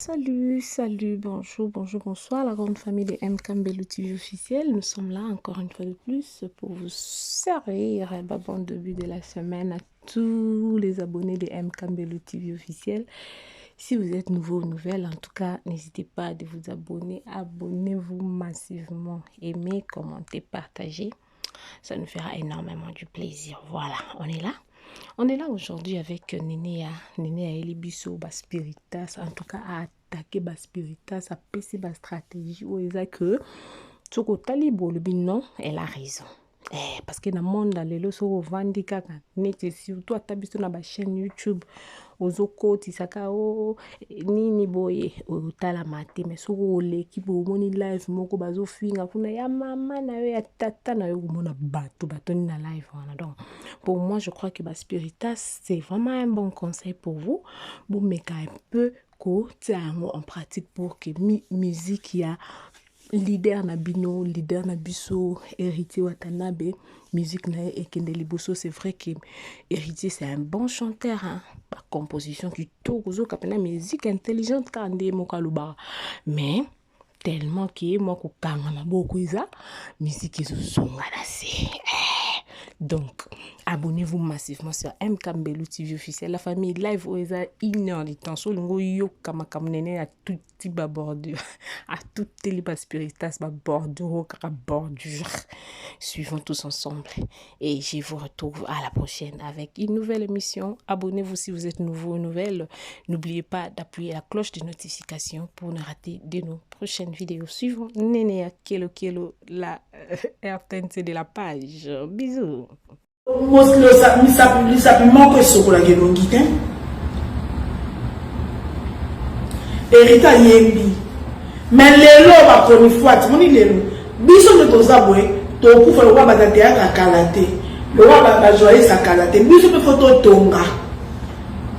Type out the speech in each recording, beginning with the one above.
Salut, salut, bonjour, bonjour, bonsoir, la grande famille de MK Mbelu TV officiel. Nous sommes là encore une fois de plus pour vous servir un bon début de la semaine à tous les abonnés de MK Mbelu TV officiel. Si vous êtes nouveau ou nouvelle, en tout cas, n'hésitez pas de vous abonner. Abonnez-vous massivement. Aimez, commentez, partagez. Ça nous fera énormément du plaisir. Voilà, on est là. On est là aujourd'hui avec Nenea, Nenea Elibiso, ba spiritas, en tout cas a attaqué ba spiritas, a pesi ba stratégie oyo eza que soki otali bolobi non, elle a raison. Eh, parce que na monde ya lelo soki ovandi kaka neti surtout ata biso na ba chaîne YouTube ozokotisa ka o oh, nini boye otalama te mais soki oleki boye omoni live moko bazofinga kuna ya mama na yo ya tata na yo komona bato batondi na live wana donc pour moi je crois que baspiritas c'est vraiment un bon conseil pour vous bomeka un peu kotia yango en pratique pour que mi musique ya leader na bino leader na biso héritier watanabe musique na ye ekende liboso c'est vrai que héritier c'est un bon chanteur hein? bacomposition kitoko ozoyoka mpena musique intelligente kaka nde moko alobaka mais tellement ke mwa kokanga maboko eza musique ezozonga na se eh. donc abonnez-vous massivement sur mk mbelu tv officiel la famille live oyo eza une heure de temps so olingi oyoka makambo nene ya tout ti ba bordure atuteli ba spiritas ba bordure kaka bordure suivons tous ensemble et je vous retrouve à la prochaine avec une nouvelle émission abonnez-vous si vous êtes nouveau ou nouvelle n'oubliez pas d'appuyer la cloche de notification pour ne rater de nos prochaines vidéos suivant Nenea Kelo Kelo la euh, RTNC de la page bisous Misapi moko esokolaka elongi te. Herita ayembi. Mais lelo ba chronifuati, moni lelo biso nde toza boye tokufa lokola bato ya théâtre ya kala te, lokola ba joyeuse ya kala te. Biso mpe fo totonga.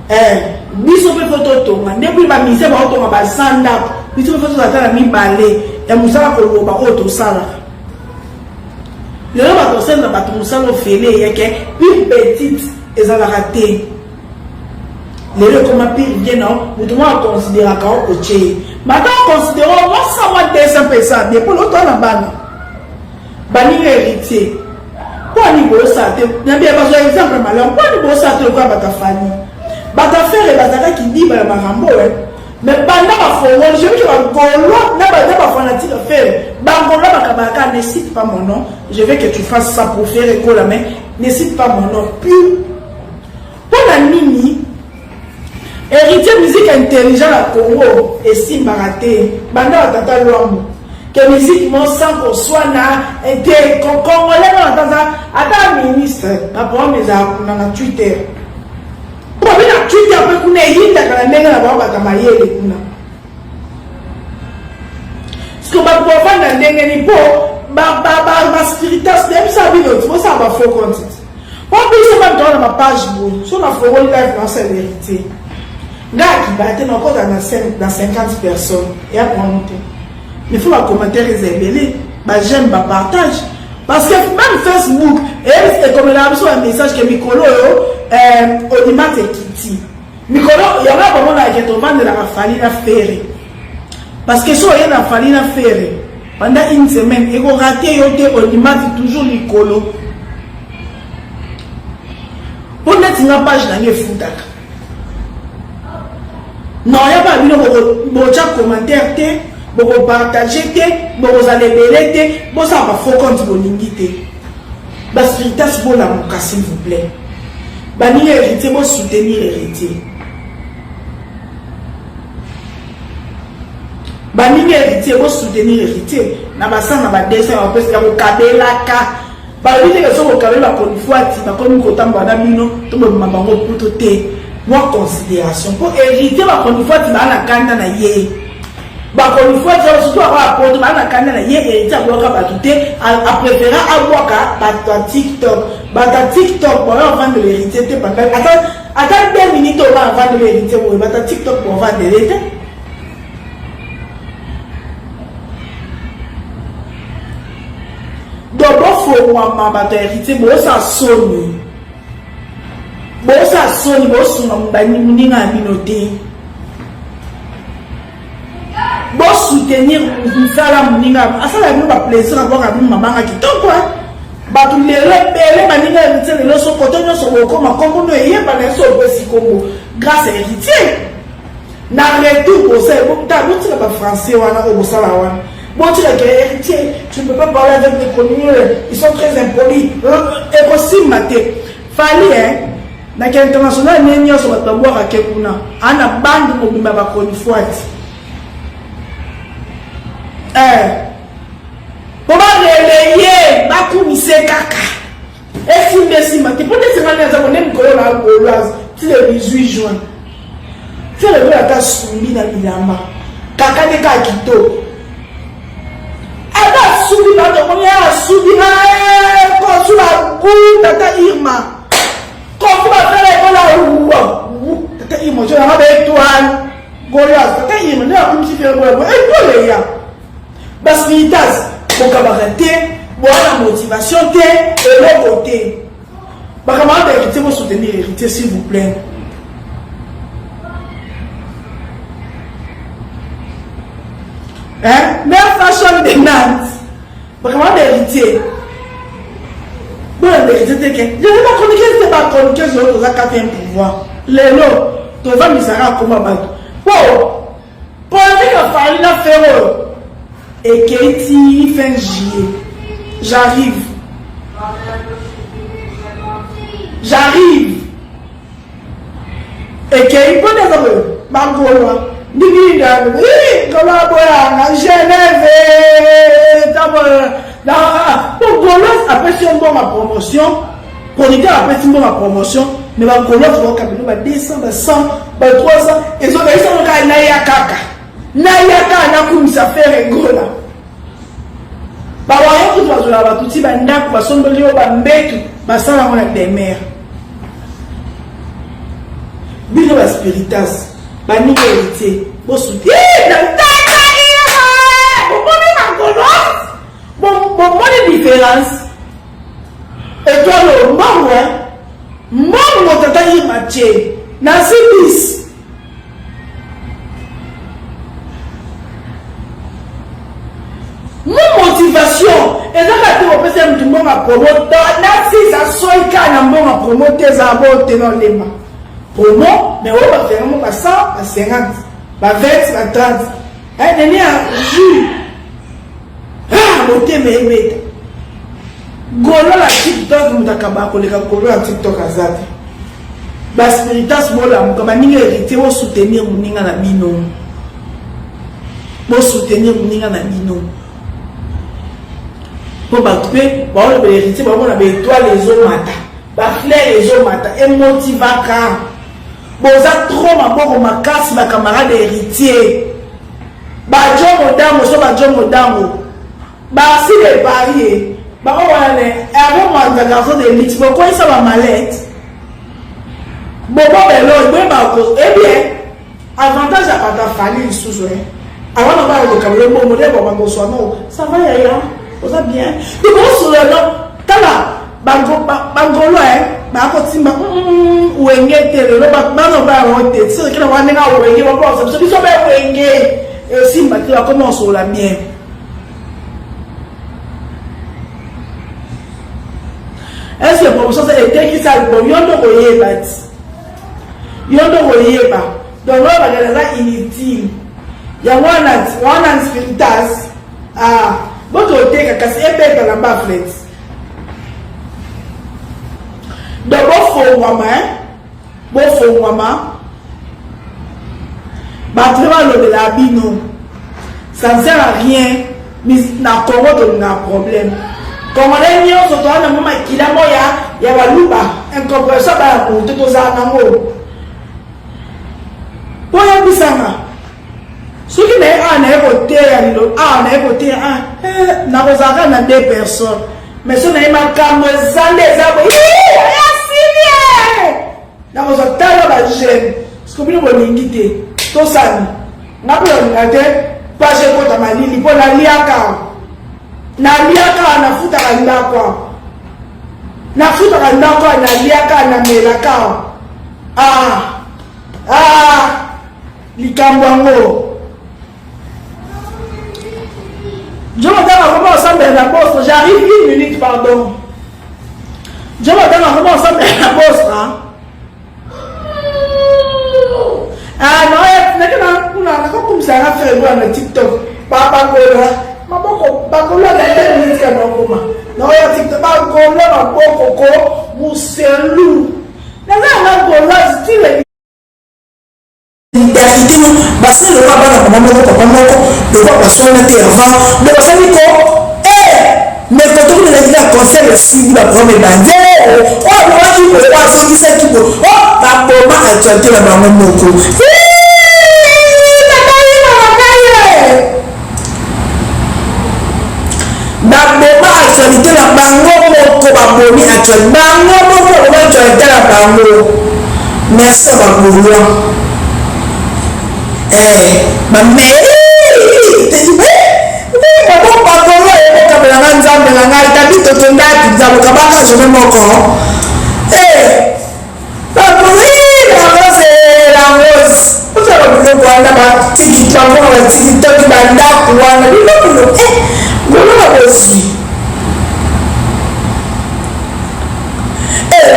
Eh, biso mpe fo totonga nde bino ba musicien baotonga ba 100 ndako, biso mpe fo tozala ata na mibale ya mosala koloba oyo tosalaka. Lelo bato basalela bato mosala ofele yeke une petite ezalaka te. Lelo ekoma pire bien na moto moko aconsideraka o otie ye mata aconsidere o mwa 100 mwa 200 mpe eza bien mpo loto na bana baninga héritier mpo ani bosala te na bia bazwa exemple malamu mpo ani bosala te lokola bato afali bato afere bazalaka kidiba ya makambo oyo Mais banda ba fongoli, je veux que ba gaulois na ba na ba fanatique Ferre, ba gaulois bakabaka ne cite pas mon nom, je veux que tu fasses ça pour Ferre Gola mais ne cite pas mon nom. Puis pona nini héritier musique intelligent na Congo esimbaka te banda ba tata Luambo que musique mo sans koswana te congolais na ata ata ministre ba problème ezala kuna na Twitter Babi na Twitter mpe kuna eyindaka na ndenge na bango bato ya mayele kuna. Siko bato bavanda ndenge ni mpo baspiritas nayebisa bino ti bosala ba faux compte ti mpo biso bato toa na bapage boye so nafongoli live naosala verité nga akiba te nakota na 50 personnes eya problème te il faut bacommentaire eza ebele baj'aime bapartage parce que même facebook ekomelaka biso ba message ke mikolo oyo euh, audimat ekiti mikolo yango ya bamonaka ke tovandelaka fali na fere parce que so oye na fali na fere pendant une semaine ekorate yo te audimat toujours likolo mpo neti nga page na nga efutaka Non ya ba bino boko tia commentaire te, boko partager te, bokozala ebele te, bosala ba faux compte bolingi te. Ba spiritas bolamuka s'il vous plaît. Baninga héritier bo soutenir héritier. Baninga héritier bo soutenir héritier na ba 100 na ba 200 ya kopesa ya kokabelaka Balobi te ke soki okabeli ba chronifuati bakomi kotambola na bino to bobima bango poto te. Mwa consideration po heritier ba chronifuati baa na kanda na ye. Ba chronifuati oyo surtout akoya poto baa na kanda na ye heritier abwaka bato te a prefera abwaka bato ya TikTok. Bato ya TikTok baoyo avandela heritier te pendant ata ata 2 minutes oyo avandela heritier boye bato ya TikTok bovandela ye te. Donc bofongwama bato ya héritier bosala soni bosala soni bosunga moninga ya bino te. Bosoutenir mosala moninga asala bino baplaisir, abwaka bino mabanga kitoko. Bato lelo ebele baninga Héritier. Lelo so kote nyonso bokoma kombo no eyebana, so opesi kombo grâce à Héritier na retour. Bosala botika bafrançais wana oyo bosala wana, botika ke Héritier, tu ne peux pas parler avec des connus, ils sont très impolis. Ekosimba te. Fally nake international ne nyonso, bato babwaka ke kuna ana bande mobimba bakonifwati po bareleye bakumise kaka. Esimba esimba te mpo nde nde aza bonde mikolo na Gauloise ti le 18 juin. Ferre oyo ata sumbi na bilamba kaka nde kaka kitoko, ata asubi bato omoni asubi kosu bagu tata Irma kofu bafere ekola tata Irma tio nanga baétoile Gauloise. Tata Irma nde akumisi Ferre Gola étoile eya. Baspiritas bokabaka te, boa na motivation te, eloko te. Bacamarade ya Héritier, bosoutenir Héritier, s'il vous plaît. Hein? Mère Fashion de Nantes, bacamarade ya Héritier, bolanda Héritier te ke lelo bachroniqueuse te. Bachroniqueuse oyo toza quatrième pouvoir, lelo tovandisaka akoma bato po polémique ya Fally na Ferre oyo ekei ti fin juillet. J'arrive, j'arrive. Ekei mpo nde eza boye, bagolwa ndingi ngolo boyanga Genève. Po Gauloise apesi yo mbongo ya promotion, producteur apesi mbongo ya promotion, mais bagauloise baoka bino ba 200, ba 100, ba 300. Ezolakisa kaka naya, kaka naya, kaka nakumisa Ferre Gola. Bawaye kutu bazwela bato ti bandako, basombeli oyo bambetu, basala yango na demer. Bino baspiritas, baninga Héritier, bosuti tata. Bomoni bagauloise, bomoni différence. Étoile mbongo, mbongo tata Irma tie na zibis mo motivation eza kaka te. Bopesa ya motu mbongo ya promo nasisa soi kaka na mbongo ya promo te, ezala bo te na olemba promo. Mais oyo bafere mo ba 100, ba 50, ba 20, ba 30, nene ya jus motema ebeta. Golo na TikTok, moto akabaka koleka golo na TikTok aza te. Baspiritas, bolamuka. Baninga Héritier, bosoutenir moninga na bino, bosoutenir moninga na bino, mpo bato mpe baolobela Héritier, baomona baétoile ezomata, bafleur ezomata, emotivaka. Boza trop maboko makasi, bacamarade Héritier, bajo modango so bajo modango basi de Paris bango wana ne Herve Mwanza, garçon de luxe, bokoyisa bamalete bobo beloi boyeba. Eh bien, avantage ya bato afali lisusu awana bana kokabela mbongo nde babangoswa. No, ça va yaya, oza bien. Tokosolola no, tala bangolo bakotimba wenge te. Lelo bana bayango te soki na wana ndenge wenge babosa biso, biso be wenge esimba te, bakoma osolola bien. Est ce que promotion etekisa album? Yo nde koyeba ti, yo nde koyeba. Donc oyo bakala eza inutile. Yango wana wana spiritas ah, boto oteka kasi ebeta na baflet. Donc bofongwama, bofongwama. Bato nde balobela bino, ça ne sert à rien. Na Congo tolingaka problème. Congolais nyonso toza nango makila moya ya baluba, incompréhension baya moto tozala nango. Mpo oyebisanga soki naye awa, naye koteya lilo awa, naye koteya ah, nakozalaka na deux personnes. Mais so naye makambo eza nde eza boye, yasilie nakozwa. Tala bajeune, parce bino bolingi te tosani. Nga mpe nalinga te page ekota malili, mpo naliaka, naliaka, nafutaka ndako, nafutaka ndako, naliaka, namelaka. Ah, ah, likambo yango. osambela na Bostra. J'arrive une minute, pardon. Djo Matanga akoma osambela na Bostra. Ah non, nake na kuna nakokumisa nga frère Gola na TikTok. Papa Gola, maboko bagola na 2 minutes ka nakoma. Naoya TikTok bagola maboko ko muselu. Naza na Gola style solidarité no basali lokola bana mama moko papa moko lokola baswana te avant donc basali ko mais koto kuna ezalaki na concert esili baproblème ebandi oyo abomaki boye oyo azongisaki boye o baboma actualité na bango moko. Baboma actualité na bango moko, babomi actualité bango moko, baboma actualité na bango. Merci ya bagaulois eh, bame bagaulois ekokabela nga nzambe na ngai tabi tokendaki nzambe okabaka journée moko eh. La rose, la rose ozala biloko wana batiki bango na batiki toki bandako wana biloko yo golo na bozwi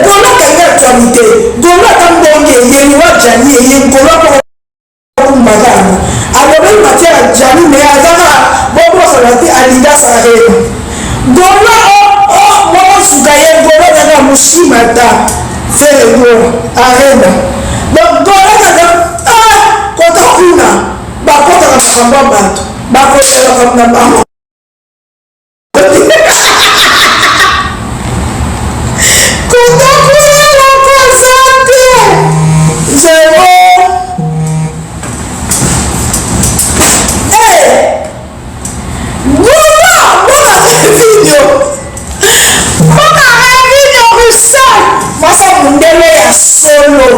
golo akangi actualité golo ata mbonge eyeli wa jani eye golo akumbaka yango alobeli matière ya jani me azaka bobosana te alinga sarena golo mosuka ye golo azaka moshima ta Ferre Gola arena donc Gola kaka ah kota kuna bakotaka makambo ya bato bakotaka makambo na bango. Kota kuna lokosa te zero. Gola mona video mona video Russell mwasi ya mundele ya solo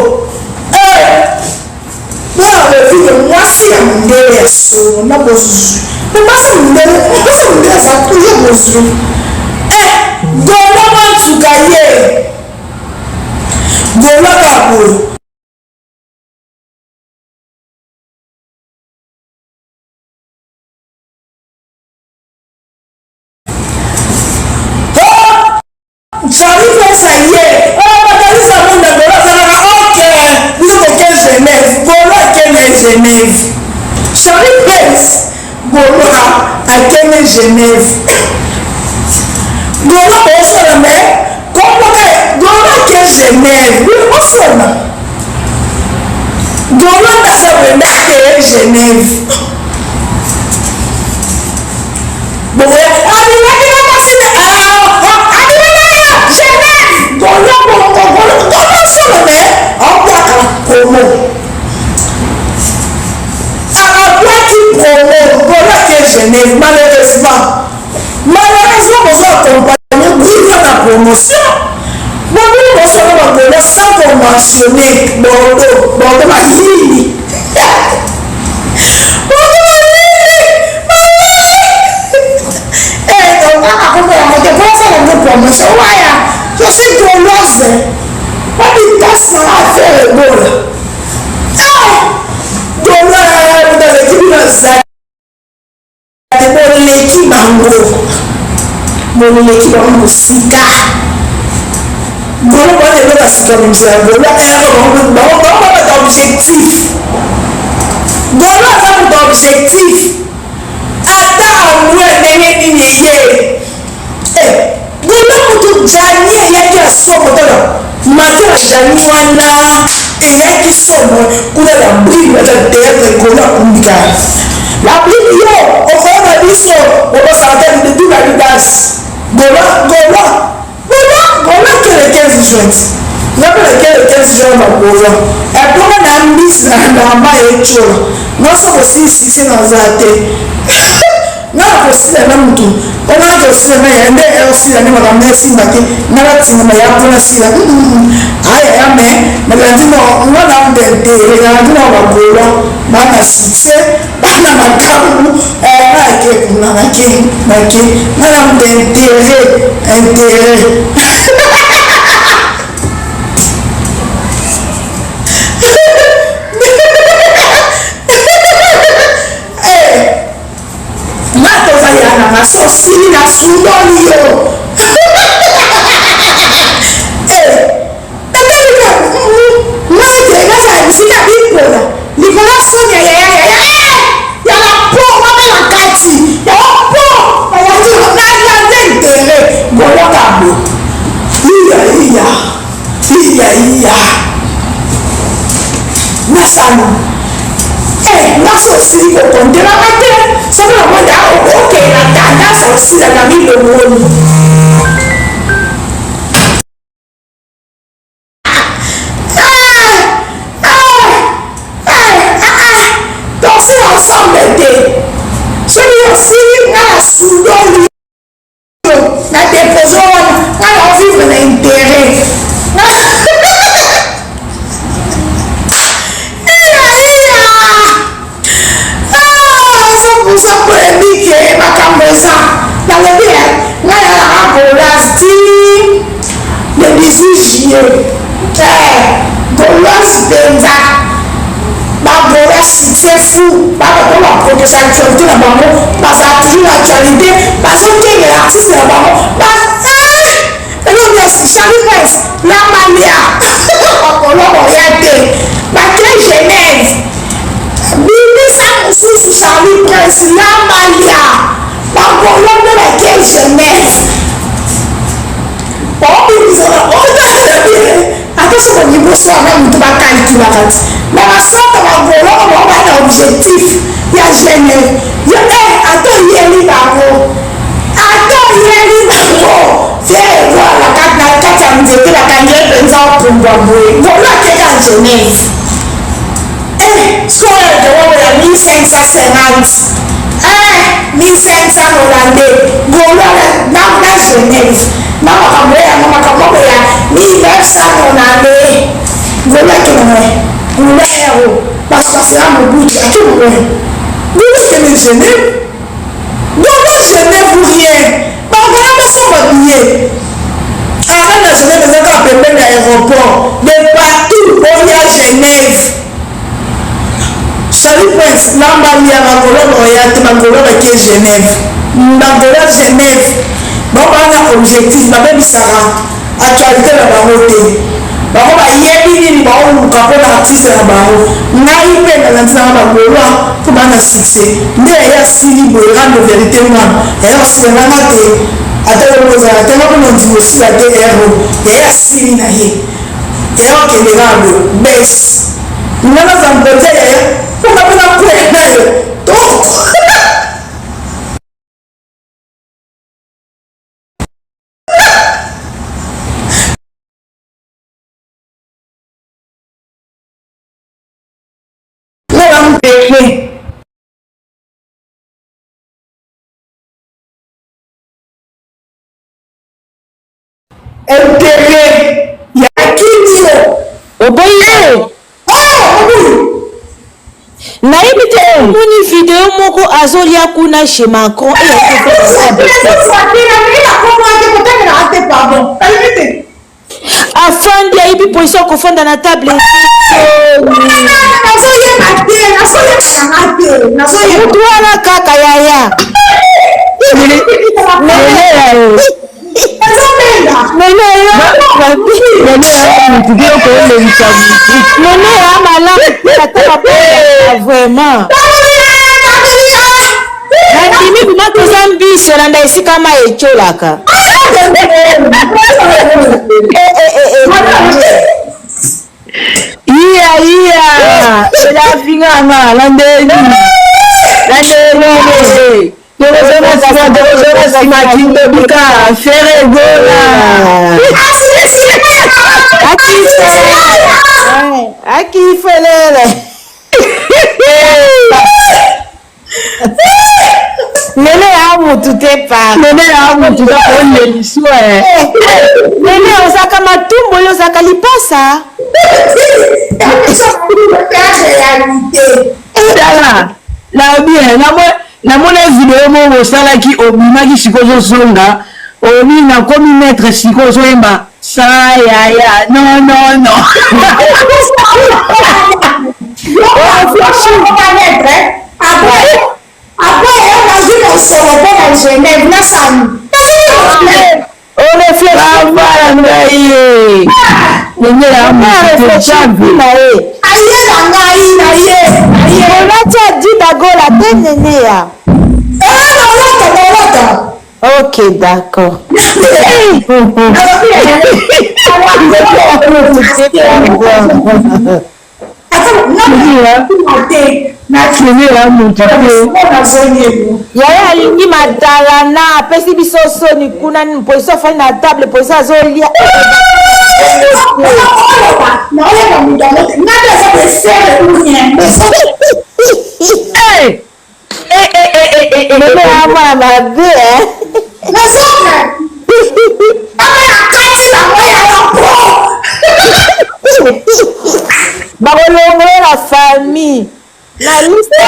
mona video mwasi ya mundele ya solo na bozwi me mwasi ya mundele mwasi ya mundele aza toujours bozwi. Gola mwansuka ye Gola kaka boye. Charlie pesa ye batalisa munda Golo azalaka ok biso toke Genève Golo akende Genève Charlie pes Golo akende Genève Golo bosala me komboka Golo ake Genève bino bosala Golo ndasa wenda ake Genève bokoya abimaki na mwasi ne abimaki na Genève Golo bongo Golo Golo solo me abwaka promo abwaki promo Golo ake Genève malheureusement malheureusement bozo accompagner bino na promotion bobino bosolo bagolo sans conventionner Bordeaux Bordeaux malili Bordeaux malili kaka kombo yango te mpo asala yango promotion waya je suis gauloise wapi tasi na affaire ebola gaulois moto aleki bino azali te boleki bango boleki bango mosika golo bana eloko sika bimisa ya golo bango bato objectif golo aza moto objectif ata amwe ndenge nini eye golo moto jani eyaki ya somo tala matière ya jani wana eyaki somo kuna la brime ata théâtre golo akumbika la brime yo okoyeba biso obosaka te de tout la lidas golo golo golo golo ke le 15 juin ngape le 15 juin bagolo ebonga na mbisi na mai etyola nyonso kosilisisi naza te nga na kosila na mutu onga na kosila na ya nde osila nde makambo esimba te nga natingama ya mpona sila aya ya me nalandi nga na mbente nalandi na bagolwa bana succès bana makambo nga nake kuna nake nake nga na intérêt intérêt nga toza ya na na nga so osili na sundoli yo eh, natali ka ngai te nazala bisika bipola likolo ya soni ya yaya yaya eh, ya la po mama na kati ya po nalandi intere goloka bo iya iya iya iya nasala eh nga so osili kokontelaka te soki namoni okokende na tendance osila na milongoli. Tosila ensemble te soki osili nga na sundoli yo na depose wana nga na vivre na interet. Azopusa polemike makambo eza nalobi ngai nalaka gauloise ti le 18 juillet gauloise mpenza bagaulois succès fou babato baprotege actualité na bango bazala toujours na actualité bazokengela artiste na bango. Eloko ya Charlie Prince na Malia bakolo oya te bake Genève bimisa mosusu Charlie Prince na Malia bakolo nde bake Genève obimisa ata soki olingi boswana na moto bakalkulaka ti na basanta bagolo bango baa na objectif ya Genève yo ata oyeli bango Ata oyeli bango Ferre Gola na kati ya nzete bakangi ye mpenza opumbwa boye Gola akeka Genève eh sikoyo eloko ya 1550 eh 1500 hollandais Gola na na Genève na makambo yango makambo moko ya 1992 Gola akenda na Gola yango basasela Mobutu akenda na Gola akende Genève. Dodo Genève ou rien bangola basomba billet arène na Genève eza kaka pembeni ya aéroport de partout oya Genève. Charlie Prince lamba lia bangola oya te bangola bake Genève bangola Genève bango baa na objectif babebisaka actualité na bango te bango bayebi nini baoluka mpo na artiste na bango. Ngai mpe nalandi nanga bagolois mpo baa na succès nde yaya asili boye rando verité mwana yaya osila nanga te ata yo ozala te nga mpo na ndimi osila te ero yaya asili na ye yaya okende kaka boye bes nga naza mpenza yaya mpo nga mpe nakwea na yo to Intérêt ya kinio. Oboyi eh oboyi. Nayebi te omoni video moko azolia kuna chez Macron. Afandi ayebi position akofanda na table. Mutu wana kaka yaya. Nene ya malamu ata baboya vraiment. Nandimi bima toza mbisi olanda esika mai etiolaka. Iya iya elafinga nga landeni landeni tokozonga nsima tokozonga nsima kindobika Ferre Gola. Akifelele. Nene ya mutu te pa. Nene ya mutu ka oleliso eh. Nene ozaka matumbo yo ozaka lipasa. Tala na bien namona video moko osalaki obimaki sikoyo ozozonga obi nakomi maître sikoyo ozoyemba sa yaya non non non. Après nazwi mosolo mpo na Genève nasani. Bavara ngai ye. Nene ya moto na ye. Aye na ngai na ye. Olati Adida Gola te nene ya. Eh, nalata nalata. Ok, d'accord. Yaya alingi matalana apesi biso soni kuna poso afandi na table poso azolia. Meme ya mwana mabe eh. Bakolongola na famille na liste.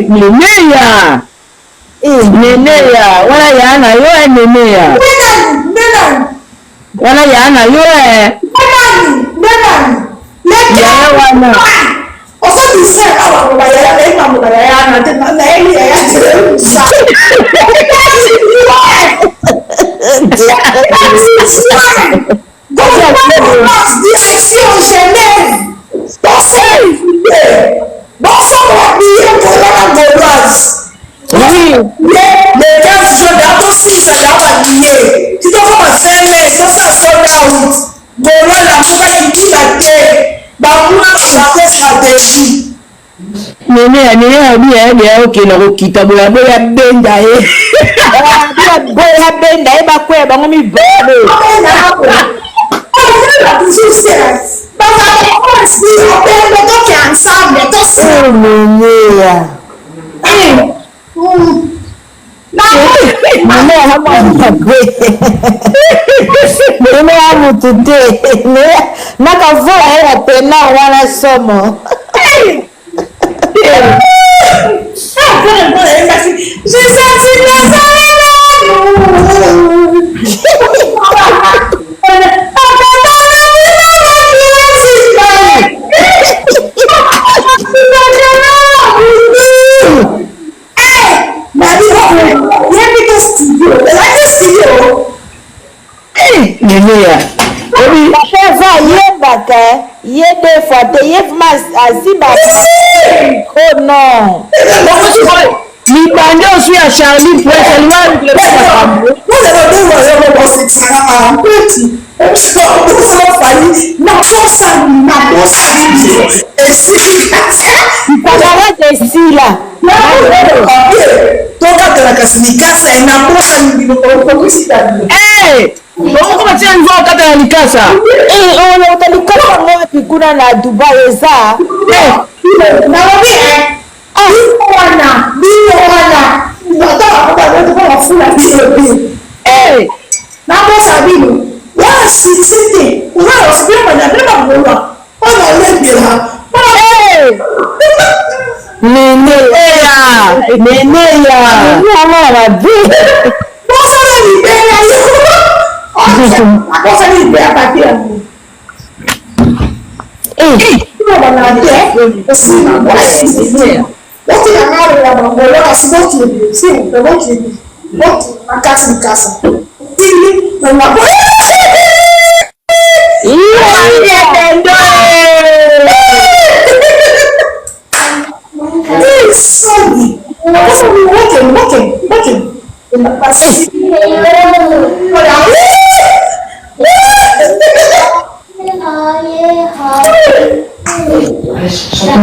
Neneya Neneya wana ya na yo eh Neneya wana ya na yo eh yaya wana. Oui. Le 15 juin, tosilisa ya babiye titokoma 5 tosala sold out. Gaulois lamukaki kima te, banguna bazako stratégie. Neneya Neneya abi ya ya okenda kokita boya boya benda ye. Boya benda ye bakwea bango mibale. Oh Neneya. Neneya mwana mabe. Neneya mutu te. Nakavola ye na pena wana somo. Neneya. Papa eza ayembaka ye deux fois te ye vraiment asimba oh non. Libande osu ya Charlie Prince alinga. Camarade esila. Tokatela kasi likasa enabosani bino. Okoma tia niveau okatela likasa. Olokota likasa yango wapi kuna na Dubai eza. Nalobi bino wana bino wana ata bakobafula bino te nabosa bino wana succès te oza bino bana bagolwa oyo nalembela. Neneya Neneya. Mwana mabe. Bosana libela yo akosani libela pate yango otikanga bangolo kasi bokende s'il bokende bokende makasi likasa tili nanga. Soni bokende bokende bokende.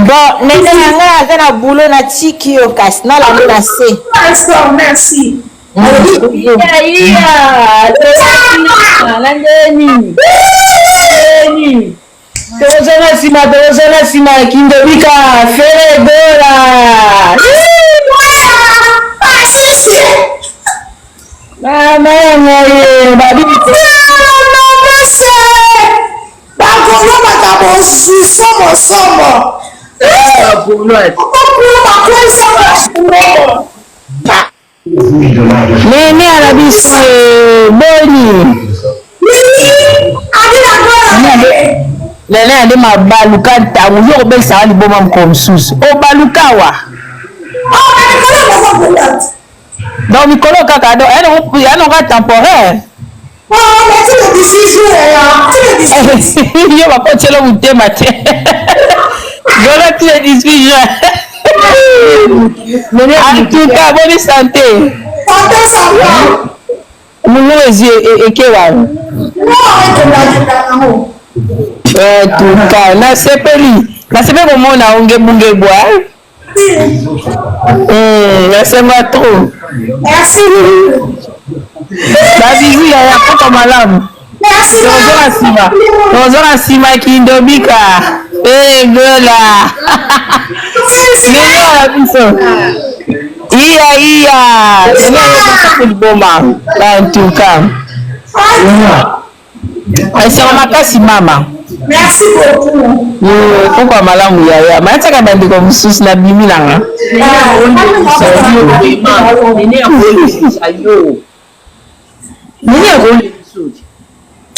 Bon, nene na ngai aza na boulot na tiki yo kasi nalandi na se. Merci. Iya na ndeni ndeni tokozonga nsima tokozonga nsima kindobika Ferre Gola. Mama ya ngai babi. Bakolobaka bozwi somosomo. Nene ala biso boni. Nene nde mabaluka ntango yo okobelisaka liboma mokolo mosusu obaluka wa donc mikolo kaka donc ya nonga temporaire yo bakotiela motema te golo ti le 18 juin. En tout cas, bonne santé. Santé, ça va. Mungu ezwi eke wapi? En tout cas, nasepeli. Nasepeli komona yo ngebungebwa. Nasenga trop. Merci. Ba bisous yaya, poko malamu. Tozonga nsima, tozonga nsima kindobika. Eh Gola. Lelo na biso. Iya iya. Lelo liboma. En tout cas. Esengo makasi mama. Merci beaucoup. Pokwa malamu yaya. Mayataka bandeko mosusu na bimi nanga. Nini akolekisa yo?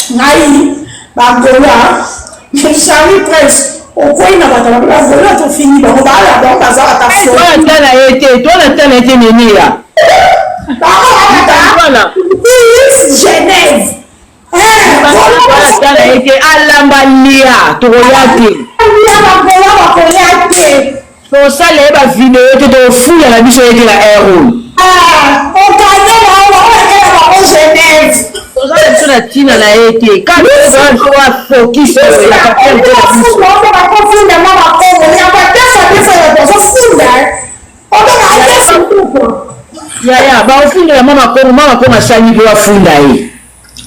Ngai ba golois Charlie Prince okwei na bato ba golois tofingi bango baala bango baza ata twana ta na ye te twana ta na ye te neneya bango baata Genève twana ta na ye te alamba lia tokoya te lia bagola bakoya te Tosala ye ba video te tokofula na biso ye te na heure oyo. Ah, okanye bango bakela bango Genève. Toza na biso na tina na ye te. Kaka toza na biso wa focus ya papier te na biso. Bakofunda mama Kongo, ya batefa tefa ya bazofunda. Obaka atefa. Yaya, bakofundela mama Kongo, mama Kongo asali mpe bafunda ye.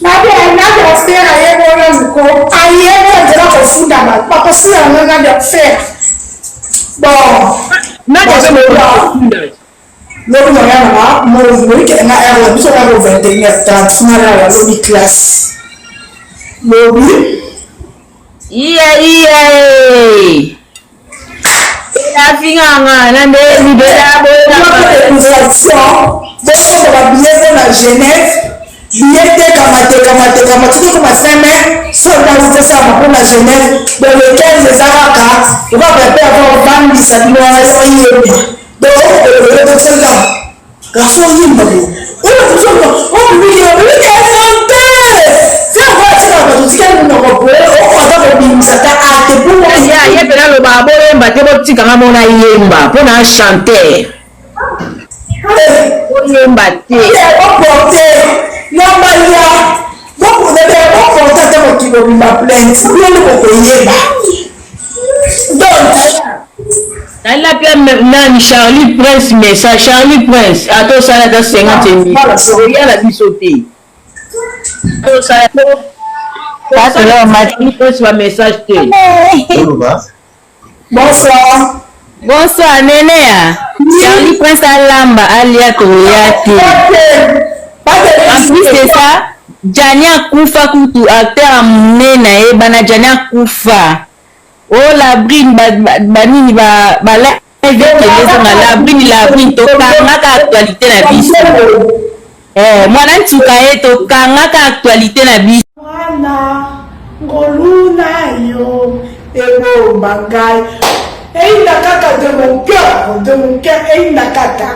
Nadia Nadia Fera ye moko nko ayebi nzela kofunda bato bakofunda yango Nadia Fera bon Nadia mpe moko lobi na ya nanga moyikele nga heure na biso kaka 21 h 30 nga na lobi classe lobi iya iya eh. Afinga nga na nde libela boyena bosomba babillet mpo na Genève billet tekama tekama tekama tiki koma 5 mai soldat otesalama mpo na Genève bon le 15 eza kaka oka pepe ava ovandisa bino wana oyemba donc okokoyotosenga Garçon oyemba boye oyo tozonga obimiki obimiki efante ferre atikala bato otikali monoko boye okoka kobimisa ta ate ya ye mpena aloba boyemba te botika nga mona yemba mpo na chanteur boyemba te boporte yambalia boporte ata mokili mobimba plainte bino nde bokoyeba donc Nalila pe nani Charlie Prince message Charlie Prince ata osali ata 50 émission oya na biso te osala Charlie Prince ba message te. Bonsoir. Bonsoir Nenea. Charlie Prince alamba alia toya te. En plus de ça, Gianni akufa kutu acteur ya monene ayebana Gianni akufa. Oh la brine ba, ba, ba nini ba, ba live ekende ezonga la brine la brine tokangaka actualité na biso. Eh, mwana nsuka ye tokangaka actualité na biso. Mwana ngolu na yo ebomba ngai eyinda kaka de mon cœur de mon cœur eyinda kaka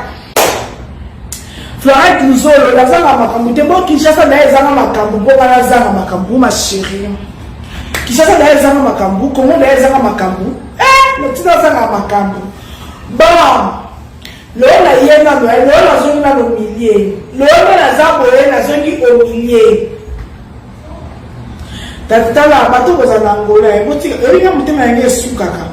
Florent Luzolo nazanga makambo te bo Kinshasa naye ezanga makambo mpo nga nazanga makambo ma chérie Kinshasa naye ezanga makambo Congo naye ezanga makambo eh natina azanga makambo bon lelo naye nano eh, lelo nazongi nano milie lelo nde naza boye nazongi au milieu tala bato kozala na angola eh, botika oyebi nga motema yange esukaka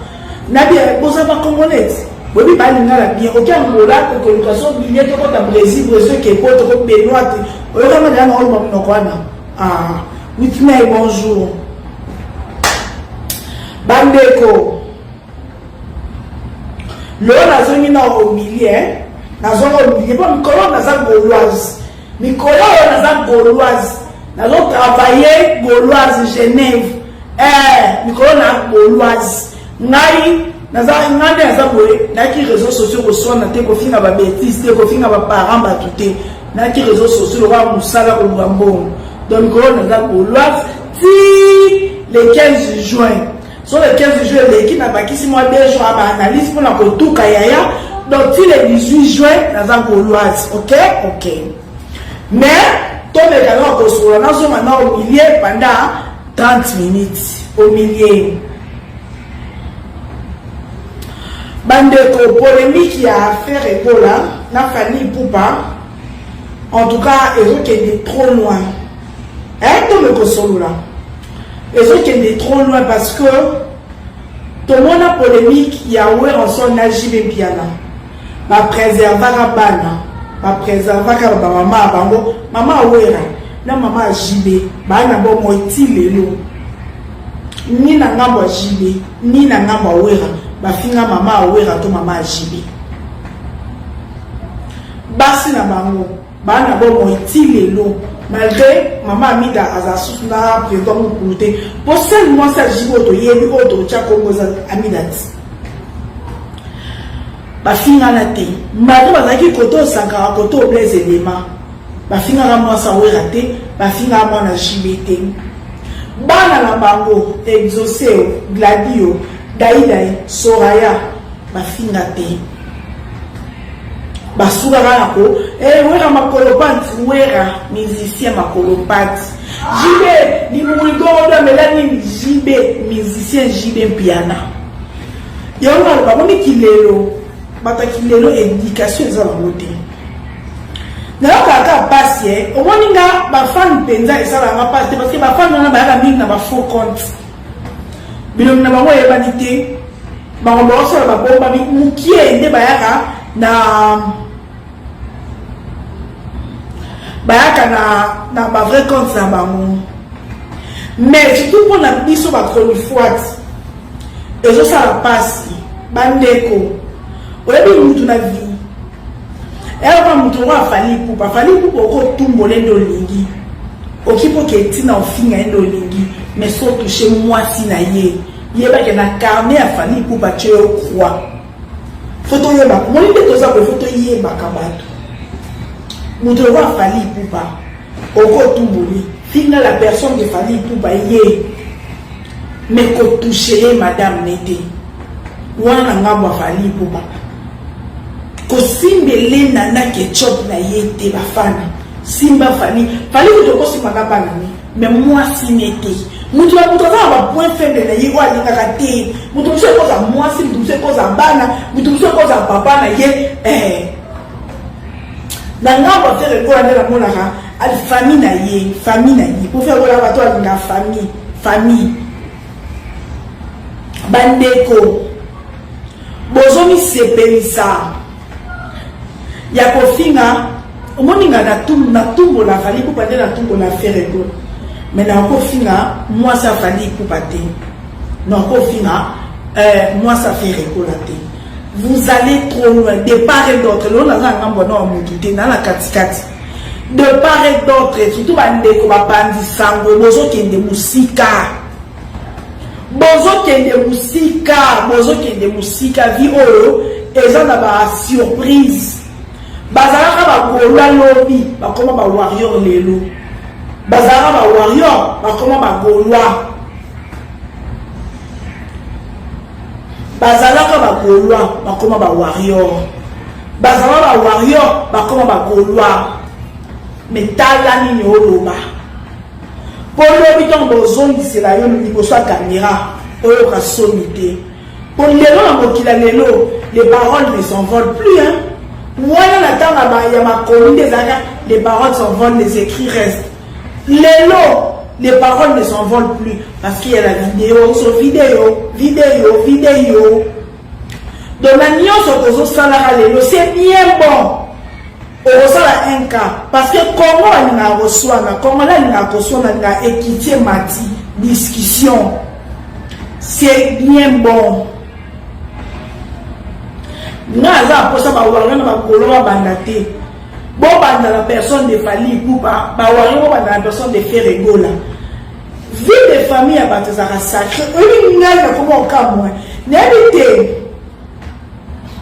nabi eh, boza ba congolais boyebi balingala bien oki angola okoluka so bilie tokota brésil brésil oke poto ko benoit te oyokanga deya na oloba monoko wana ah witney bonjour bandeko lelo nazongi na omilie nazonga omilie mpo mikolo naza gauloise mikolo oyo naza gauloise nazo travailler gauloise genève eh, mikolo na gauloise ngai naza ngai nde naza boye nayaki réseau sociaux koswana te kofinga babétise te kofinga baparent bato te nayaki réseau sociaux lokola mosala koluka mbongo donc mikolo naza gauloise ti le 15 juin. So le 15 juin eleki nabakisi mwa 2 jours ya baanalyse mpona kotuka yaya. Donc ti le 18 juin naza gauloise. Ok, ok. Mais tomeka kaka kosolola, nazonga na au milieu pendant 30 minutes au milieu. Bandeko, polémique ya affaire Ebola na Fanny Ipupa, en tout cas ezokende trop loin. Eh, tomeka kosolola, ezokende trop loin parce que tomona polémique ya Werrason na JB Mpiana. Bapréservaka bana, bapréservaka bamama ya bango, mama Awera na mama ya JB baa na bomoi ti lelo. Ni na ngambo ya JB ni na ngambo ya Wera bafinga mama Awera to mama ya JB. Basi na bango baa na bomoi ti lelo, malgré mama Amida aza susu na président mokulu te. Mpo sel mwasi ya JB oyo toyebi, oyo totya kombo, eza Amida ti bafingana te, malgré bazalaki kote Osankaka, kote Oblaise Elema. Bafingaka mwasi Awera te, bafingaka mwana JB te. Bana na bango Exauceo, Gladio, Daidai, Soraya, bafinga te. Basukaka na ko eh, Wera makolo panti, Wera musicien makolo pati, JB limuligorodo amela nini, JB musicien, JB Mpiana. Yango naloba boni kilelo, bato ya kilelo éducation eza bango te. Nayokaka kaka mpasi e omoni nga bafan mpenza esalaka nga mpasi te, parce que bafan wana bayaka mingi na bafaux compte, bilongi na bango eyebani te, bango baosala babombami mokie nde bayaka na bayaka na bavrai compte na bango. Mais surtout mpona biso bachronifoite ezosala mpasi. Bandeko, oyebi mutu na vie eyaka mutu oko afali Ipupa, afali Ipupa, okotumbola nde olingi, oki mpo ke ntina ofinga ye nde olingi, mais so touche mwasi na ye, yebake na carnet ya Fally Ipupa tie yo croix. Faut toyebaka, omoni nde toza boye, faut toyebaka bato. Moto lokola Fally Ipupa, okotumboli, finga la personne de Fally Ipupa ye, mais kotouche ye madame ne te. Wana na ngambo ya Fally Ipupa, kosimbele nana ketchup na ye te. Bafana simba Fally, Fally kutu okosimbaka bana ne, mais mwasi ne te. Moto na moto aza na bapoint faible na ye oyo alingaka te. Moto mosusu ekoza mwasi, moto mosusu ekoza bana, moto mosusu ekoza papa na ye eh. Na ngambo ya Ferre Gola nde namonaka famille na ye, famille na ye, po Ferre Gola bato alingaka famille, famille. Bandeko, bozomisepelisa ya kofinga. Omoni nga natumbola Fally Ipupa nde natumbola Ferre Gola, mais nakofinga mwasi ya Fally Ipupa te, nakofinga mwasi ya Ferre Gola te. Vous allez trop loin de part et d'autre. Lelo naza na ngambo na wa motu te, na na katikati de part et d'autre. Surtout bandeko bapanzi sango, bozokende mosika, bozokende mosika, bozokende mosika. Vie oyo eza na basurprise. Bazalaka bagaulois lobi, bakoma bawarrior lelo. Bazalaka bawarrior, bakoma bagaulois. Bazalaka bagaulois, bakoma bawarrior. Bazalaka bawarrior, bakoma bagaulois. Mais tala nini oloba, mpo lobi ntango bozongisela yo liboso ya caméra, oyoka soni te. Mpo lelo na mokili ya lelo, les paroles ne s'envolent plus, hein. Wana na ntango ya makomi nde ezalaka les paroles s'envolent, les écrits restent. Lelo les paroles ne s'envolent plus parce qu'il y a la vidéo sur vidéo, vidéo, vidéo. Donc na nyonso tozosalaka lelo, c'est bien bon okosala un cas, parce que Congo alingaka koswana, Congolais alingaka koswana, alingaka ekitie mati discussion, c'est bien bon. Nga aza aposa bawarrior na bakolo babanda te. Bobanda na personne de Fally Ipupa, bawarrior bobanda na personne de Ferre Gola. Vie de famille ya bato ezalaka sacré. Oyebi ngai nakoma okamwa, nayebi te.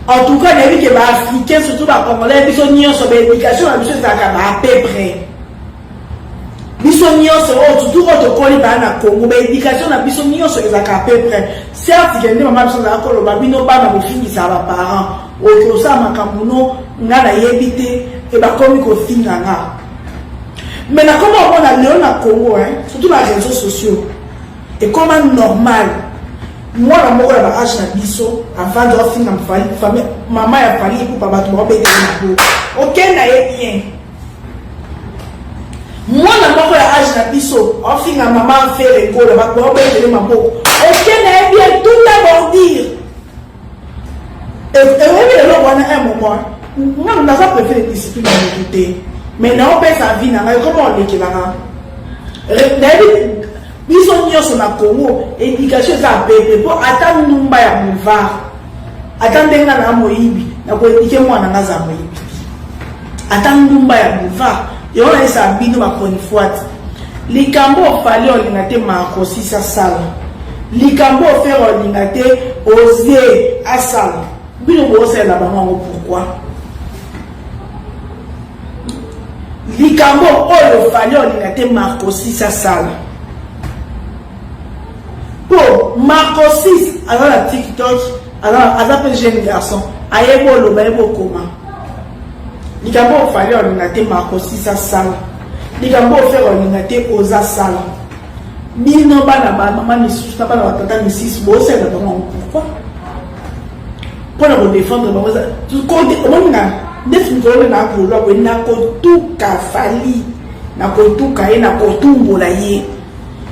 En tout cas nayebi ke baafricain, surtout bacongolais, biso nyonso baéducation na biso ezalaka ba à peu près. Biso Biso nyonso oyo surtout oyo tokoli baa na Congo, ba education na biso nyonso ezalaka à peu près. Certes que nde mama biso azalaka koloba bino bana bofingisaka ba parents, okoki kosala makambo no nga nayebi te e bakomi kofinga nga. Mais nakoma komona lelo na Congo hein, surtout na réseaux sociaux ekoma normal mwana moko ya ba age na biso avandi afinga mama ya Fally Ipupa, bato baobetela maboko okenda ye bien. Mwana moko ya age na biso afinga mama Ferre Gola, bato baobetele maboko okenda ye bien, tout à bordure. Eyebi eloko wana un moment nga naza préfet de discipline ya motu te, mais naopesa vie na ngai koma olekelaka. Nayebi biso nyonso na Congo éducation eza pepe, mpo ata ndumba ya boulevard, ata ndenge nga na moyibi, nakoéduquer mwana nga aza moyibi te. Ata ndumba ya boulevard yango nayesaka bino bachronifuati. Likambo oFally olinga te Marcosis asala, likambo oFerre olinga te oze asala, bino boosalela bango yango pourquoi? Likambo oyo Fally olinga te Marcosis asala, mpo Marcosis aza na TikTok, aza mpe jeune garçon, ayebi oloba, ayebi okoma. Likambo oyo Fally olinga te Marcosis asala, likambo oyo Ferre olinga te oza sala, bino bana bamama misusu na bana batata misusu bosalela bango yango pourquoi? Mpona kodéfendre bango. Omoni nga ndeti mikolo nde nakolwa boye, nakotuka Fally, nakotuka ye, nakotumbola ye,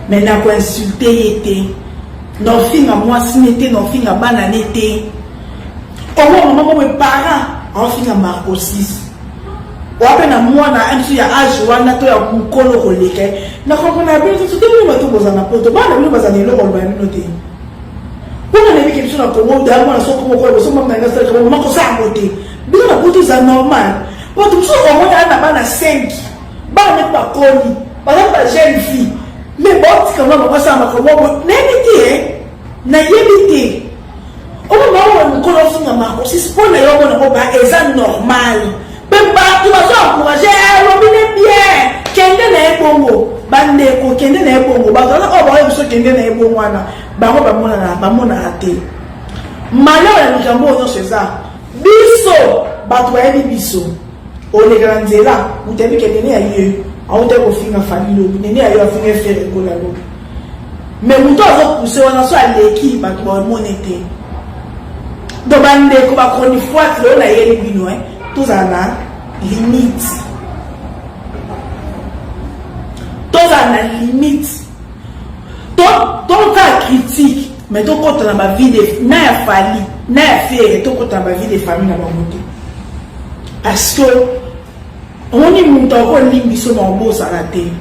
mais nakoinsulter ye te, naofinga mwasi ne te, naofinga bana ne te. Omo mama moko parent aofinga Marcosis, oa mpe na mwana mosusu ya age wana to ya mokolo koleka. Na comprendre bino te, soki bino bato bozala na poto, bana bino bazala na eloko oloba ya bino te. Mpona nayebiki biso na Congo daya mwana soko moko boso mama nanga salaka mama kosala yango te. Bino na poto eza normal, bato mosusu omoni aa na bana 5, bana neti bakoli, baza ba jeune fille, mais baotika mwana bango asala makambo moko nayebi te, nayebi te. Omo mama mokolo ofinga Marcosis, mpo na yo omona ngo ba eza normal, mpe bato bazo encourager, alobi ne bien, kende na ye bongo. Bandeko, kende na ye bongo. Bato wana oyo baoyo biso kende na ye bongo wana, bango bamonana bamonana te. Malheur ya likambo oyo nyonso eza biso bato bayebi biso. Oleka na nzela, moto ayebi ke nene ya ye autaki kofinga Fally lobi, nene ya yo afinga Ferre Gola lobi, mais moto azopousser wana so aleki, bato bamone te. Donc bandeko bachronifuati, lelo nayeli bino, tozala na limite, tozala na limite. Tokala critique, mais tokɔta na bavie de na ya Fally na ya Ferre, tokɔta na bavie de famille na bango te, parce que omoni moto akolingi biso na obosana te.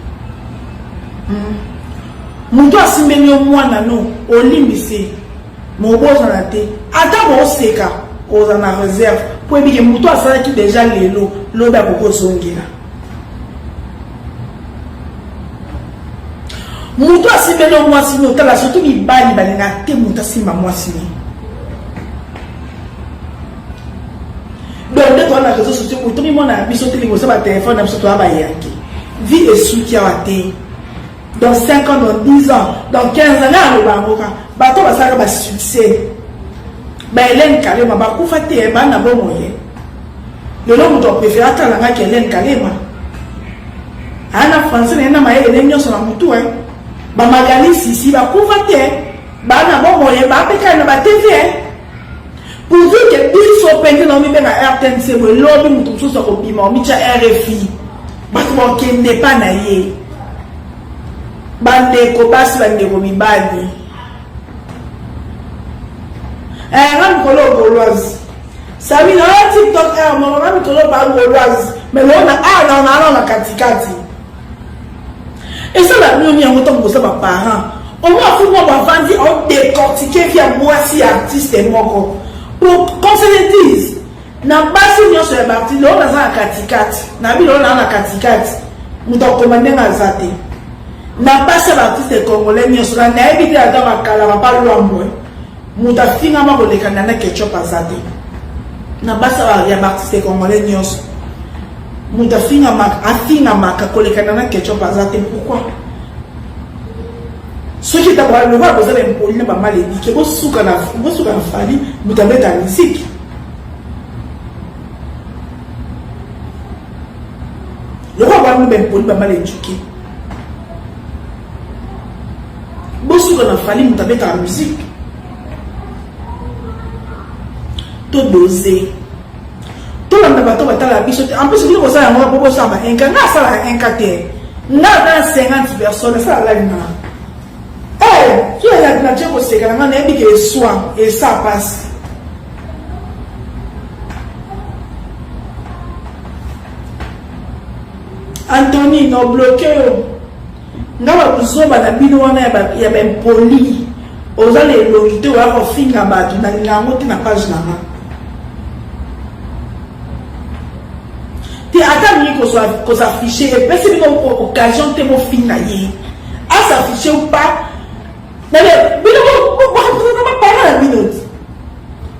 Moto asimbeli yo mwana no, olimbisi, ma obosana te. Ata booseka, oza na réserve mpo ebike moto asalaki déjà lelo, lobi akokozongela. Moto asimbeli yo mwasi no, otala, surtout mibali balingaka te moto asimba mwasi ne. Donc nde toza na réseau sociaux boye, tomimona na biso te liboso batelefone na biso, toya bayanke vie esuki awa te. Dans 5 ans, dans 10 ans, dans 15 ans, nga aloba yango ka bato basalaka basuccès, baHélène Kalema bakufa te, bana bomoye. Lelo moto apréféré atala ngaki Hélène Kalema, aya na français na ye na mayele ne nyonso na motu. Bamagali sisi bakufa te, bana bomoye, bapekani na baTV, pour dire que biso mpe nde naomibenga RTNC boye, lobi moto mosusu akobima omitya RFI, bato bakende pa na ye. Bandeko basi, bandeko mibali, nga mikolo gauloise sami na TikTok r moko, nga mikolo ba gauloise, mais lelo na a na na na katikati esala nini yango? Ntango boza baparent, omo afu mwa bavandi aodécortiquer vie ya mwasi ya artiste moko, pour qu'on se le dise, na basi nyonso ya baartiste, lelo naza na katikati na bino, naa na katikati, moto akoma ndenge aza te. Na basi ya baartiste congolais nyonso na nayebi te, ata bakala papa Lwambo, moto afingama koleka Nana Ketchup aza te na basi ya baartiste congolais nyonso. Moto afingamaka afingamaka koleka Nana Ketchup aza te pourquoi? Soki ata lokola boza ba impoli na ba mal eduque bosuka na bosuka na Fally moto abeta musique. Lokola ba ba impoli ba mal eduque. Bosuka na Fally moto abetaka musique. To doser. Tolanda bato batalaka biso te. En plus bino bosala yango po bosala ba inca. Nga asalaka inca te. Nga aza na 50 personnes asala live na. Eh, soki na na tie koseka na nga nayebi ke eswa esa pasi. Anthony, no bloquer yo. Nga ba buzoba na bino wana ya ba ya ba impoli. Oza na elongi te oya kofinga bato na linga yango te na page na nga. Te ata alingi kosaffiche epesi bino occasion te bofinga ye. Asaffiche ou pas bino borepresenta ba parents na bino te.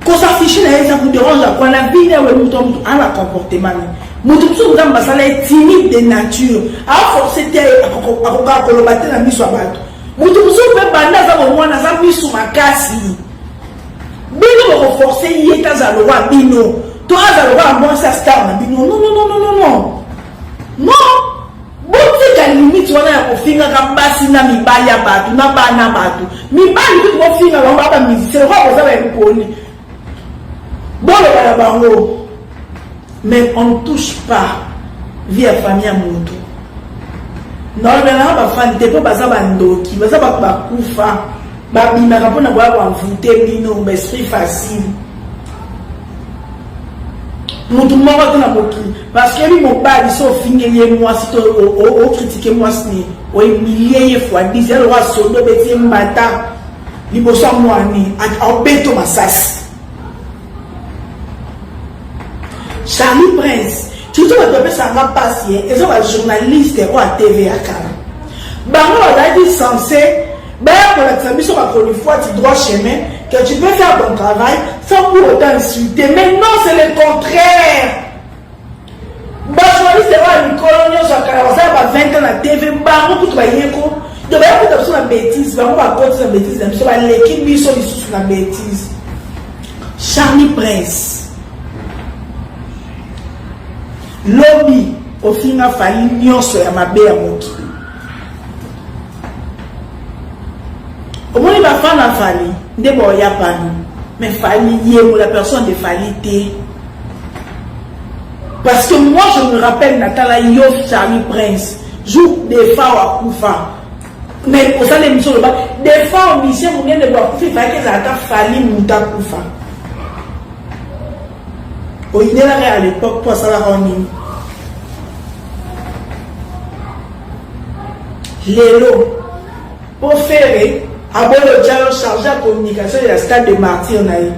Kosaffiche na ye ça vous dérange à quoi? Na vie na ye moto moto ana comportement ne. Moto mosusu Nzambe asala ye timide de nature. Aforce te akokaka koloba te na miso ya bato. Moto mosusu mpe banda aza bomwana aza miso makasi. Bino boko force ye te azala lokola bino to azala lokola mwasi ya star na bino. Non non non non non. Non. Botika limite wana ya kofingaka basi na mibali ya bato na bana bato. Mibali kutu bofinga bango ba musicien lokola boza ba impoli. Boloba na bango. Mais on ne touche pas vie ya famille ya mutu. Nalobela na ba fan te po baza ba ndoki, baza bato bakufa, babimaka mpona koya ko envoute bino, ba esprit facile. Mutu moko te na mokili parce que yebi mobali so ofingeli ye mwasi to okritike mwasi ne ohumilie ye fois 10 ya lokola sodo obeti ye mbata liboso ya mwana aobeto masasi. Charlie Prince surtout bato bapesaka nga mpasi ye eza ba journaliste oyo ya TV ya kala bango bazalaki censé baya kolakisa biso ba chronifuati droit chemin que tu peux faire ton travail sans pour autant insulter mais non c'est le contraire. Ba journaliste oyo ya mikolo nyonso ya kala basala ba 20 ans na TV bango kutu bayeko donc baya kuta biso na bêtise bango bakoti na bêtise na biso baleki biso lisusu na bêtise. Charlie Prince lobi ofinga Fally nyonso ya mabe ya mokili omoni ba fan ya Fally nde baoya pano mais Fally ye la personne de Fally te. Parce que moi je me rappelle natala yo Charlie Prince jour Defao akufa mais osala émission oloba Defao musicien monene bo akufi efalaki ezala ata Fally moto akufa oyinelaka à l'époque mpo asalaka yo nini lelo mpo Ferre aboyi otya yo charge ya communication ya stade de martyr na ye.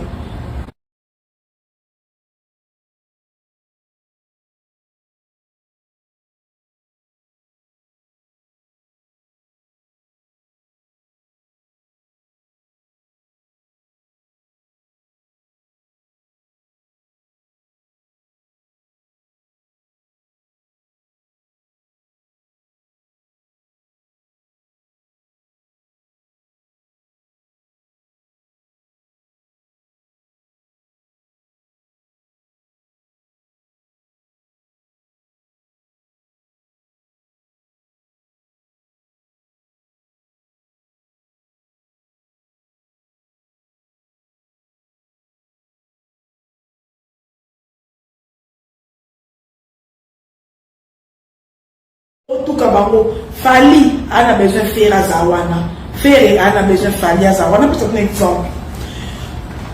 Otuka bango Fally a na besoin Ferre aza wana Ferre a na besoin Fally aza wana pesa bino exemple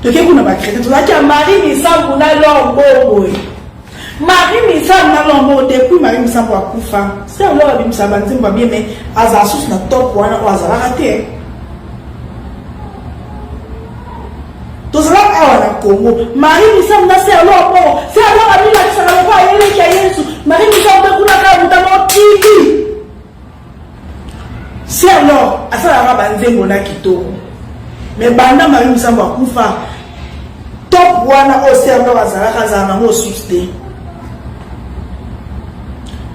toke kuna ba chrétien tozalaki ya Marie Misambu na Lor Mbongo Marie Misambu na Lor Mbongo depuis Marie Misambu akufa se Lor abimisa ba nzembo ya bien mais azala susu na top wana oyo azalaka te. Tozalaka awa na Congo. Marie Misamu na Sœur Laure moko. Sœur Laure amilakisaka lokola ye leki ya Yesu. Marie Misamu mpe kuna kaka moto mokili. Sœur Laure asalaka banzembo na kitoko. Mais banda Marie Misamu akufa, top wana oyo Sœur Laure azalaka azala nango osusu te.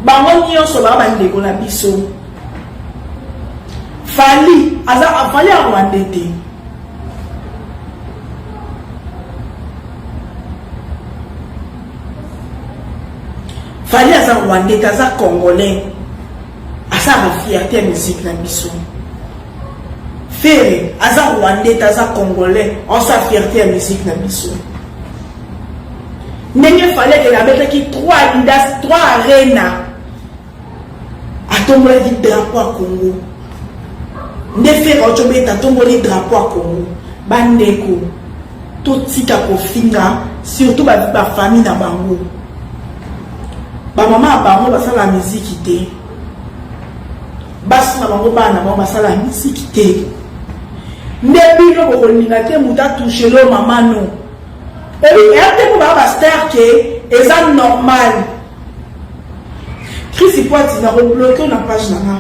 Bango nyonso ba bandeko na biso. Fally aza Fally ya Rwandais te. Fally aza Rwandais te, aza Congolais. Aza ba fierté ya musique na biso. Ferre aza Rwandais te, aza Congolais. Aza fierté ya musique na biso. Ndenge Fally akende abetaki 3 Adidas, 3 Arena. Atombolaki drapeau ya Congo. Nde Ferre auti obeta atomboli drapeau ya Congo. Bandeko, totika kofinga surtout ba, ba famille na bango. Ba mama ya bango basala miziki te. Basi na bango bana na bango basala miziki te. Nde bino bokolinga te moto atouche lo mama no. Ebi eya te mpo baa ba star ke eza normal. Chris Pwati na ko bloquer na page na nga.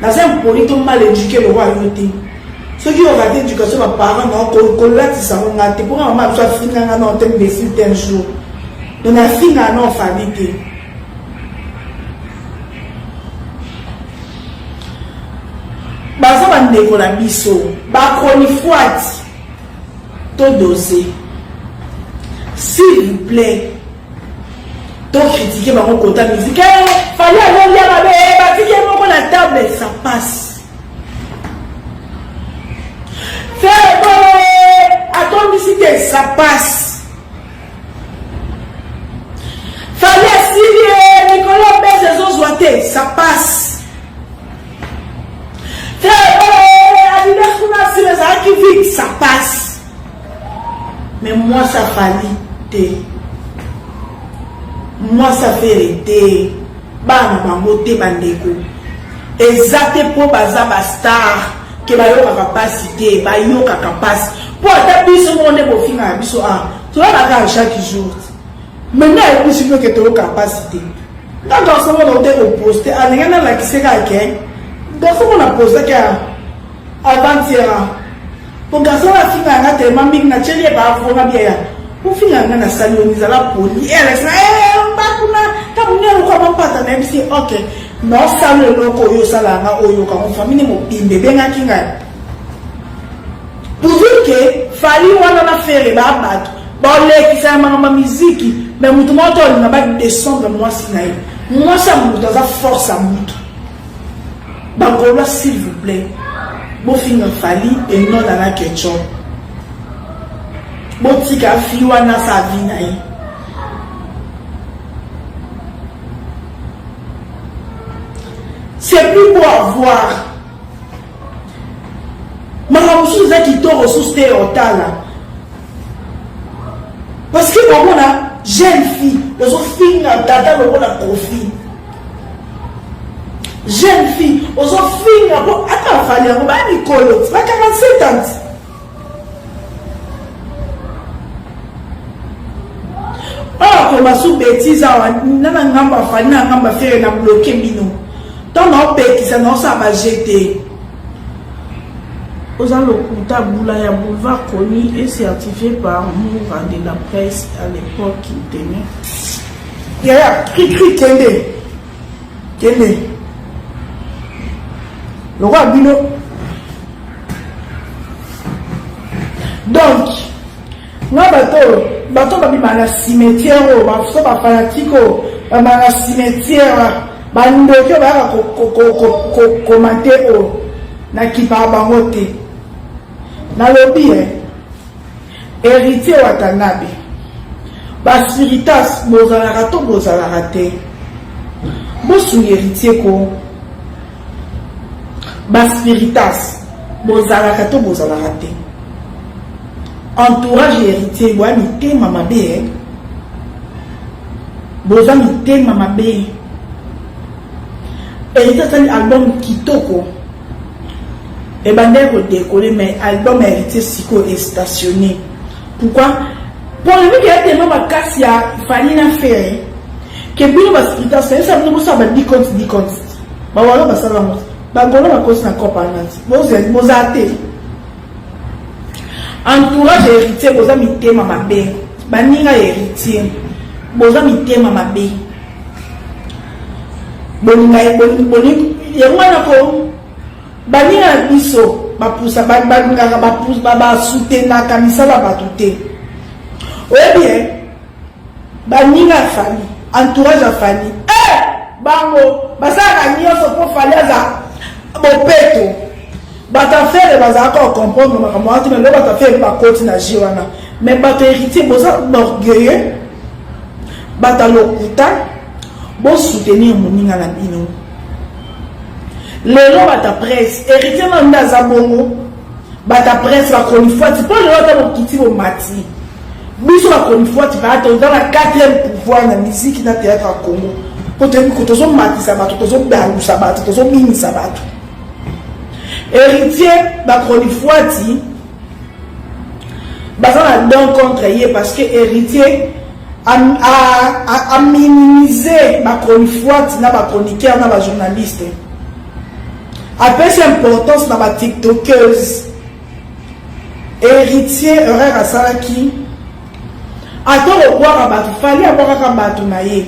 Naza impoli to mal eduqué lokola yo te. Soki o rater éducation ba parents na ko kolatisa ngo nga te. Pour maman biso afinga nga na te imbécile te un jour. Donc na finga na Fally te. Baza ba ndeko na biso, ba chronifuati to doser. S'il vous plaît. To critiquer bango kota musique. Eh, Fally azolia mabe, eh, batiki ye moko na table, ça passe. Ferre Gola atondisi te, ça passe. Fally asili eh, mikolo bese ezozwa te, ça passe. Ferre Gola Adidas kuna nsima ezalaki vide, ça passe. Mais mwasi ya Fally te, mwasi ya Ferre te, bana bango te bandeko. Eza te mpo baza ba star ke bayokaka pasi te, bayokaka pasi mpo ata biso moko nde bofingaka biso a toyaka kaka chaque jour. Mais nde ayebisi bino ke toyokaka pasi te. Nga garçon moko te koposte alingi nalakise kaka ke garçon moko na postaki avant-hier Po garçon wana afinga nga tellement mingi na tieli ye ba avonga bia ya ofinga nga na sali yo nizala poli eh Alex na eh mba kuna ta munene lokola mampata na yebisi ok na osala eloko oyo osala nga oyo kango famille mobimba ebengaki ngai pour dire que Fally wana na Ferre ba bato balekisa ya makambo ya miziki mais moto moko to alinga ba descendre mwasi na ye mwasi ya moto aza force ya moto. Ba golois s'il vous plait bofinga Fally et non Nana Ketchup. Botika fille wana sa vie na ye. C'est plus beau à voir. Makambo mosusu eza kitoko susu te otala. Parce que omona jeune fille ozofinga tata lokola Koffi. Jeune fille ozofinga po ata afali yango ba mikolo ba 47 ans. Oyo akoma su betise awa na na ngambo afali na ngambo afere na bloke bino. Ntango naopekisa naosala ba jete. Oza lokuta bula ya boulevard connu et certifie par Mura de la presse à l'epoque qu'il tenait. Yaya cri cri kende kende lokola bino donc nga bato bato babima na cimetière oyo baso bafanatike oyo babima na cimetière bandoki oyo bayaka kokomante oyo nakipaka bango te nalobi e Heritier Watanabe ba spiritas bozalaka to bozalaka te bosunga Heritier ko ba spiritas bozalaka to bozalaka te entourage ya Heritier boya mitema mabe eh? boza mitema mabe Heritier asali album kitoko Ebandaki ko decoller mais album ya Heritier sikoyo e stationner. Pourquoi? Polemique ya tellement makasi ya Fally na Ferre que bino ba spiritas nayebisa bino bosala ba 10 comptes 10 comptes. Ba walo basala yango. Ba golo bakosi na cope wana. Bozela bozala te. Entourage ya Heritier boza mitema mabe. Baninga ya Heritier boza mitema mabe. Bolinga yango wana ko baninga na biso bapusa balingaka basutenaka misala bato te. Oyebi eh, baninga ya Fally, entourage ya Fally eh, bango basalaka nyonso mpo Fally aza bopeto. Bato ya Ferre bazalaka kocomprendre makambo wana te, mais lelo bato ya Ferre bakoti na jeu wana. Mais bato ya Héritier boza orgueilleux, bato ya lokuta, bosoutenir moninga na bino. Lelo bato ya presse, Héritier na nde aza bongo, bato ya presse bakonifwati mpo lelo ata bokiti bomati, biso bakonifwati baa toza na 4e pouvoir na miziki na théâtre ya Congo, mpo toyebi ko tozomatisa bato, tozobalusa bato, tozobimisa bato. Héritier bakonifwati baza na don contre ye parce que Héritier a minimisé ba chronifuati na ba chroniqueur na ba journaliste, apesi importance na ba tiktokeuse. Héritier erreur asalaki, ata kobwaka bato, Fally abwakaka bato na ye,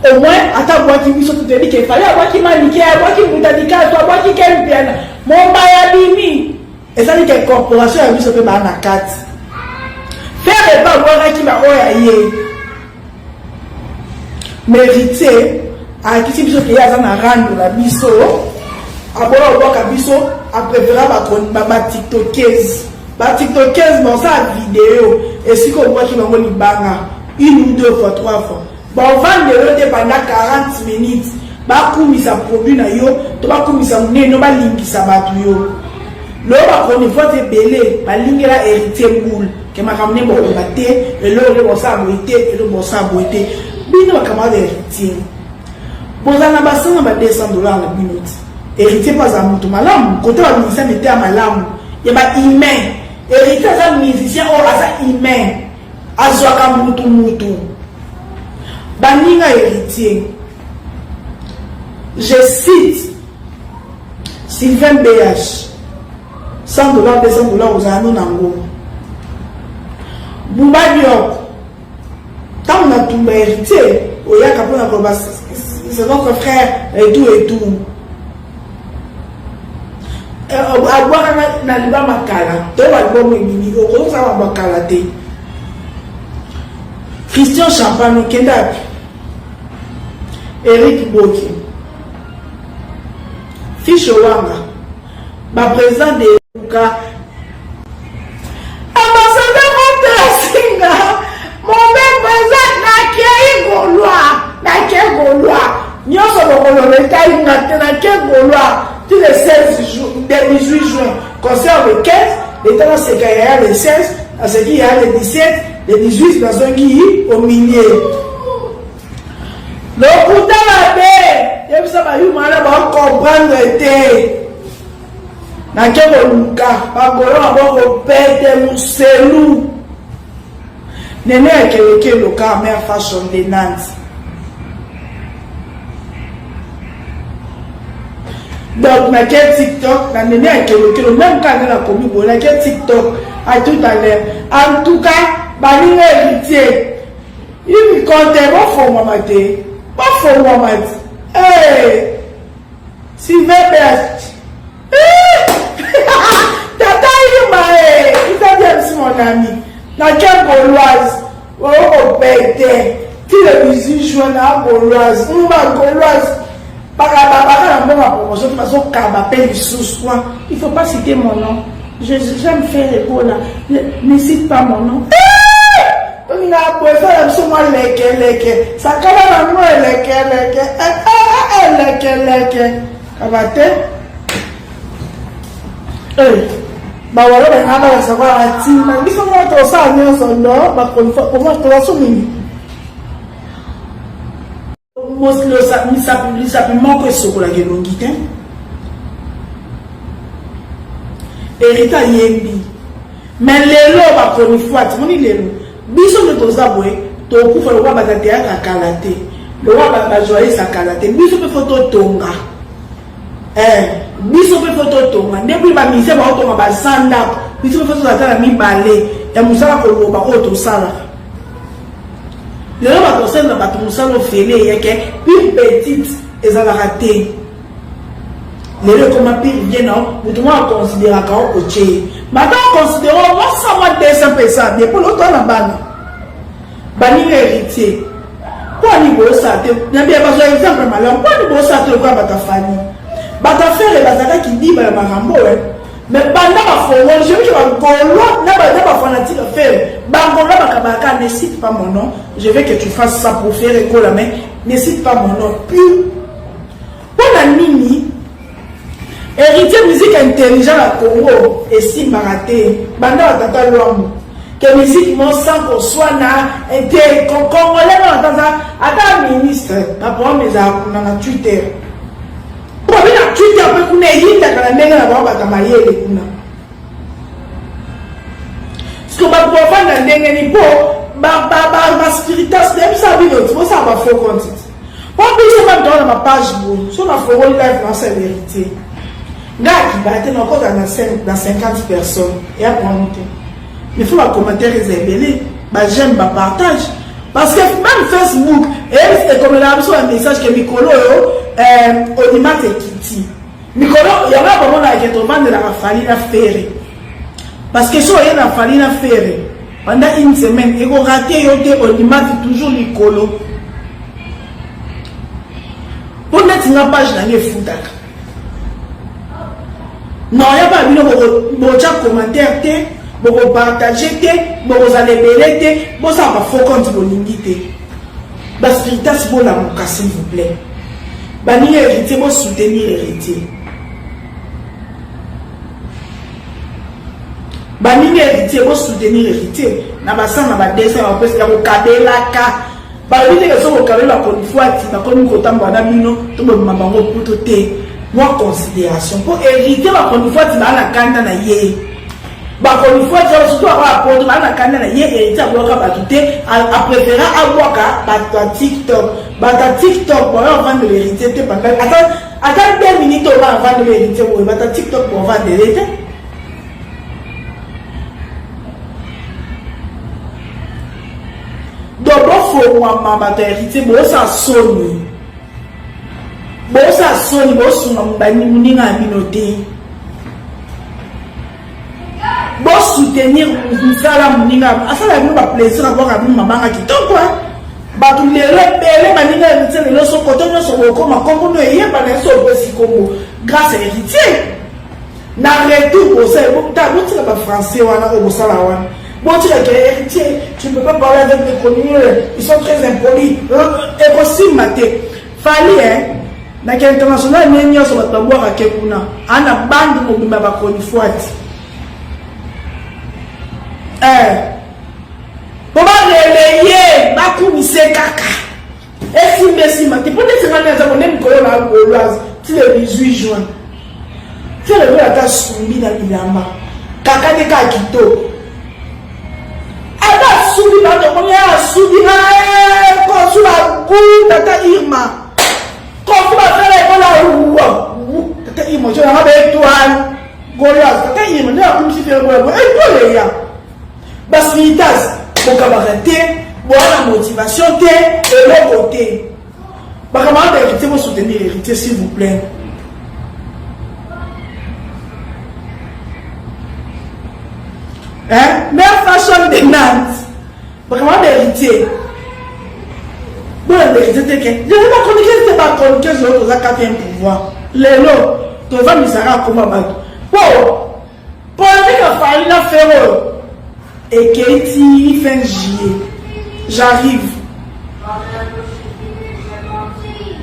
au moins ata abwaki biso to toyebi ke Fally abwaki Manike, abwaki Mutadikato, abwaki Ken Mpiana, Mombaya bimi ezali ke corporation ya biso mpe baa na kati. Ferre mpe abwakaki baoyo ya ye. Méritier alakisi biso ke ye aza na rando na biso, aboya obwaka biso, apréféra batiktokese. Batiktokese baosala video esika obwaki bango libanga une ou deux fois, trois fois, bavandelo te pendant 40 minutes, bakumisa produit na yo to bakumisa monene, balingisa bato yo. Lelo bachronivote ebele balingela Héritier boule ke makambo nde bokoloba te, eloko nde bosala boye te, eloko bosala boye te. Bino bacamarade ya Héritier bozala na basanga ba 200 $ na bino ti. Héritier mpo azala moto malamu kote bamusicien mete ya malamu ya bahumain. Héritier aza musicien oyo aza humain, azwaka mutu mutu. Baninga Héritier, je cite Sylvain BH, 100 $, 200 $, ozala no nango. Bouba Diop, ntango natumba Héritier, oyaka mpona koloba c'est notre frère et tout et tout. Abwaka na libama kala to balbomo ebimi, okozala bakala te. Christian Champagne okenda api? Eric Boki, Fiche Wanga, baprésident de Luka, ambassadeur Motasinga, mon même président, nakei Gaulois, nakei Gaulois, nyonso bokoloba etali nga te, nakei Gaulois ti le 16 ju 18 juin, concert le 15, leta naseka yaya le 16, naseki yaya le 17, le 18 nazongi au milieu. Lokuta mabe, yebisa bayuma wana bacomprendre te. Nake koluka bagolo maboko pete muselu nene ya kelekelo Carmer Fashion de Nantes. Donc nake TikTok na nene ya kelokelo, même quand nde nakomi boye, nake TikTok. À tout à l'heure. En tout cas baninga Héritier ibi konte bofongwama te, bofongwama te. Hey! Sylvain Best, tata Yuma, eza bien si mon ami, nake Gauloise okopete ti le 18 juin na Gauloise. Ba Gauloise bakabaka na mbongo ya promotion te, bazokaba mpe lisusu. Il faut pas citer mon nom, j'aime faire ekola, ne cite pas mon nom. Tolinga boye, biso mwa lekeleke, sakana nango elekeleke elekeleke kaba te. Bawalo balingaka balakisa kwa batima biso moko tosala nyonso no bakomaso mingi misapi moko esokolaka elongi te. Héritier ayembi, mais lelo bachronifuati moni lelo biso nde toza boye, tokufa lokola bato ya théâtre ya kala te, lokola bajoyeux ya kala te. Biso mpe fo totonga, biso mpe fo totonga nde puis bamusicien baotonga baza ndako, biso mpe fo tozala ta na mibale ya mosala koloba oyo tosalaka. Lelo bato osalela bato mosala ofele eyeke une petite. Ezalaka te. Lelo ekoma pire bien na moto moko aconsideraka o otie ye. Mais ata oconsidere o mwa 100 mwa 200 mpe eza bien mpo loto na bana. Baninga héritier. Mpo ani bosala te na biya bazwa exemple malamu mpo ani bosala te lokola bato ya Fally. Bato ya Ferre bazalaka kidiba ya makambo oyo. Mais banda bafongoli, je veux que ba Gaulois na ba na ba fanatique ya Ferre, ba Gaulois bakabaka ne cite pas mon nom, je veux que tu fasses ça pour Ferre Gola mais ne cite pas mon nom. Puis mpo na nini héritier musique intelligent na Congo esimbaka te banda ba tata Luambo que musique mo sans koswana te congolais na ata ata ministre ba problème ezala kuna na Twitter. Po babi na Twitter pe kuna eyindaka na ndenge na bango bato ya mayele kuna. Siko bato bavanda ndenge nini po ba ba ba ba spiritas nayebisa bino ti bosala ba faux compte ti. Po biso meme toza na ba page boye so na fongoli live na osala verite. Nga akiba te nakozala na 5 na 50 personnes eya problème te. Mais faut ba commentaire eza ebele, ba j'aime, ba partage. Parce que même Facebook, ekomelaka biso ba message que mikolo oyo euh, audimat ekiti. Mikolo yango ya bamonaka ke tovandelaka Fally na Ferre. Parce que so oye na Fally na Ferre pendant une semaine eko rater yo te audimat toujours likolo. Po neti nga page na nga efutaka. Non ya ba bino botya commentaire te bokopartage te bokozala ebele te bosala ba faux compte bolingi te ba spiritas bolamuka s'il vous plaît baninga héritier bosoutenir héritier baninga héritier bosoutenir héritier na basana na badessin bapesa ya kokabelaka Balobi te ke soki okabeli ba chronifuati bakomi kotambola na bino to bobima bango poto te. Mwa consideration po heritier ba chronifuati baa na kanda na ye. Ba chronifuati wana surtout ba ya poto baa na kanda na ye heritier abwaka bato te a prefera abwaka bato ya TikTok. Bato ya TikTok baoyo avandela heritier te pendant ata ata 2 minutes oyo ba avandela heritier boye bato ya TikTok bovandela ye te. Donc bofongwama bato ya héritier bosala soni bosala soni bosunga moninga ya bino te bosoutenir mosala moninga asala bino baplaisir abwaka bino mabanga kitoko bato lelo ebele baninga ya héritier lelo so kote nyonso bokoma kombo no eyebana ye so opesi kombo grâce ya héritier Na retour bosala ta botika ba français wana oyo bosala wana botika ke héritier tu ne peux pas parler avec les chroniqueurs ils sont très impolis ekosimba te fali hein na ke international ne nyonso bato babwaka ke kuna ana bande mobimba ba chronifuati eh po bareleye bakumise kaka Esimba esimba te po neti nga nde naza bonde mikolo na gauloise ti le 18 juin Ferre Gola ata asumbi na bilamba kaka nde kaka kitoko ata asumbi bato omoni asubi kosu bagu tata Irma kosu basala ekola uwa tata Irma jo nanga ba étoile gauloise tata Irma nde akumisi Ferre Gola étoile eya Ba spiritas bokabaka te, boa na motivation te, eloko te. Ba camarades ya héritier bo soutenir héritier s'il vous plaît. Hein? Mère fashion de Nantes. Ba camarades ya héritier. Bolanda héritier te ke. Je vais ba chroniqueuse te ba chroniqueuse oyo toza quatrième pouvoir. Lelo tovandisaka akoma bato. Po Polemique ya Fally na Ferre oyo ekei ti fin juillet. J'arrive.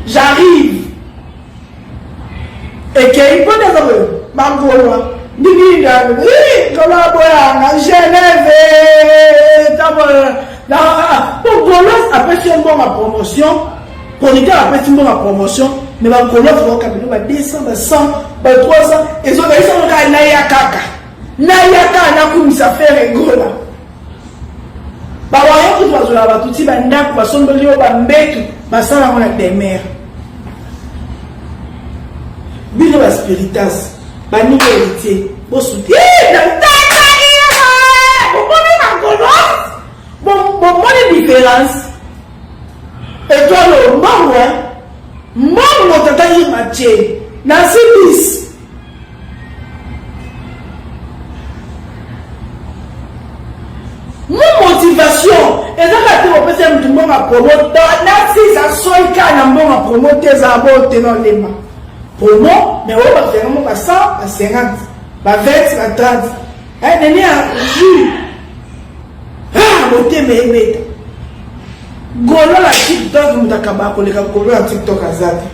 J'arrive. Ekei mpo nde eza boye bagolwa ndingi goloa boyanga Genève tambola po golois apesi yo mbongo ya promotion Producteur apesi mbongo ya promotion mais ba golois bakoka bino ba 200 ba 100 ba 300 ezongisa ngo kaka naya kaka naya kaka nakumisa Ferre Gola bawayo kutu bazwela bato ti bandako basombeli yo bambetu basala yango na demeure bino ba spiritas baninga héritier bosuti bomoni ba golois bomoni différence Etoile oyo mbongo hein. Mbongo tata Irma atie na zibis. Mo motivation eza kaka te kopesa ye motu mbongo ya promo nasisa soki kaka na mbongo ya promo te ezala bo te na olemba promo mais oyo basenga mo ba 100 ba 50 ba 20 ba 30 eh, nene ya jus ah, motema ebeta golo na tiktok moto akabaka koleka golo na tiktok aza te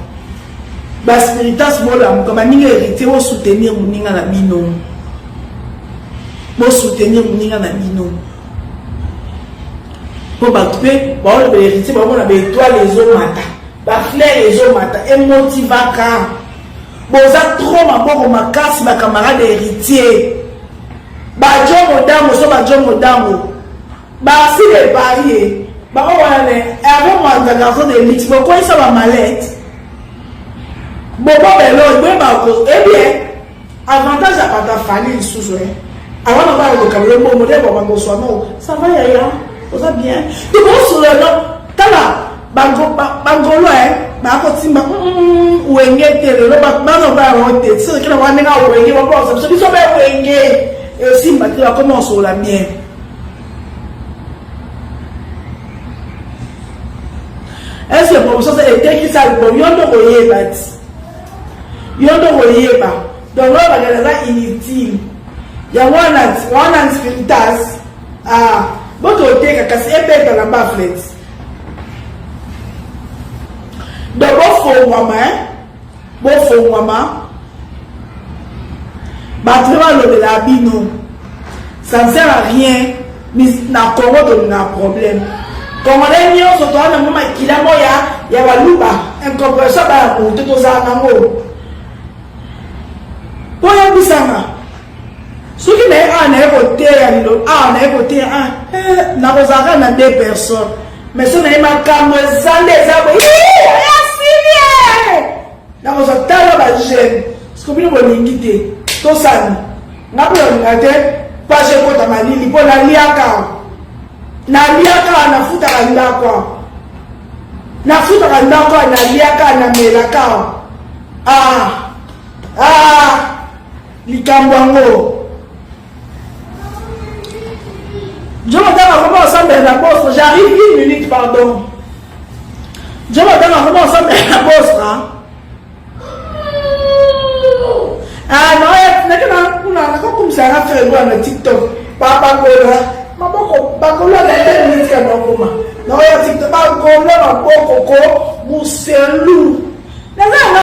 baspiritas bolamuka baninga héritier bosoutenir moninga na bino bosoutenir moninga na bino mpo bato mpe baolobela héritier baomona baetoile ezomata bafleur ezomata emotivaka boza trop maboko makasi bacamarade héritier bajo modango so bajo modango Barsi de Paris eh. Bango wana ne Hervé Mwanza garçon de luxe bokweyisa ba mallette. Bobo Beloy boyeba ko eh bien avantage ya pata Fally lisusu eh. Avant na bana kokabela yo mbongo nde baba koswa no. Ça va yaya? Oza bien? Donc osolola no tala bangolo eh bakotimba mm, wenge te lelo bana bana bango te soki na wana ndenge wenge bakosa biso biso be wenge esimba te bakoma osolola bien. Est-ce que promotion ça etekisa album yo nde okoyeba ti yo nde okoyeba donc oyo bakenda aza inutile yango wana wana spiritas ah boke oteka kasi ebeta na baflet donc bofongwama eh? Bofongwama bato mpe balobela bino ça ne sert à rien na Congo tolingaka problème congolais nyonso toza nango makila mo ya ya baluba incomprehension baya moto tozala nango mpo oyebisanga soki naye awa naye koteya lilo awa naye koteya ah, eh, nakozalaka na deux personnes mais soki naye makambo eza nde eza boye yasilie nakozwa tala bajeune siko bino bolingi te tosani nga mpe nalinga te page ekota malili mpo naliaka naliaka nafutaka ndako nafutaka ndako naliaka namelaka ah ah likambo yango Jonathan akoma osambela na bostra j'arrive une minute pardon Jonathan akoma osambela na bostra ah non nake na kuna nakokumisa nga frère ngola na tiktok babagola maboko bagola na deux minutes ka nakoma naoya tiktok bagola maboko ko muselu naza.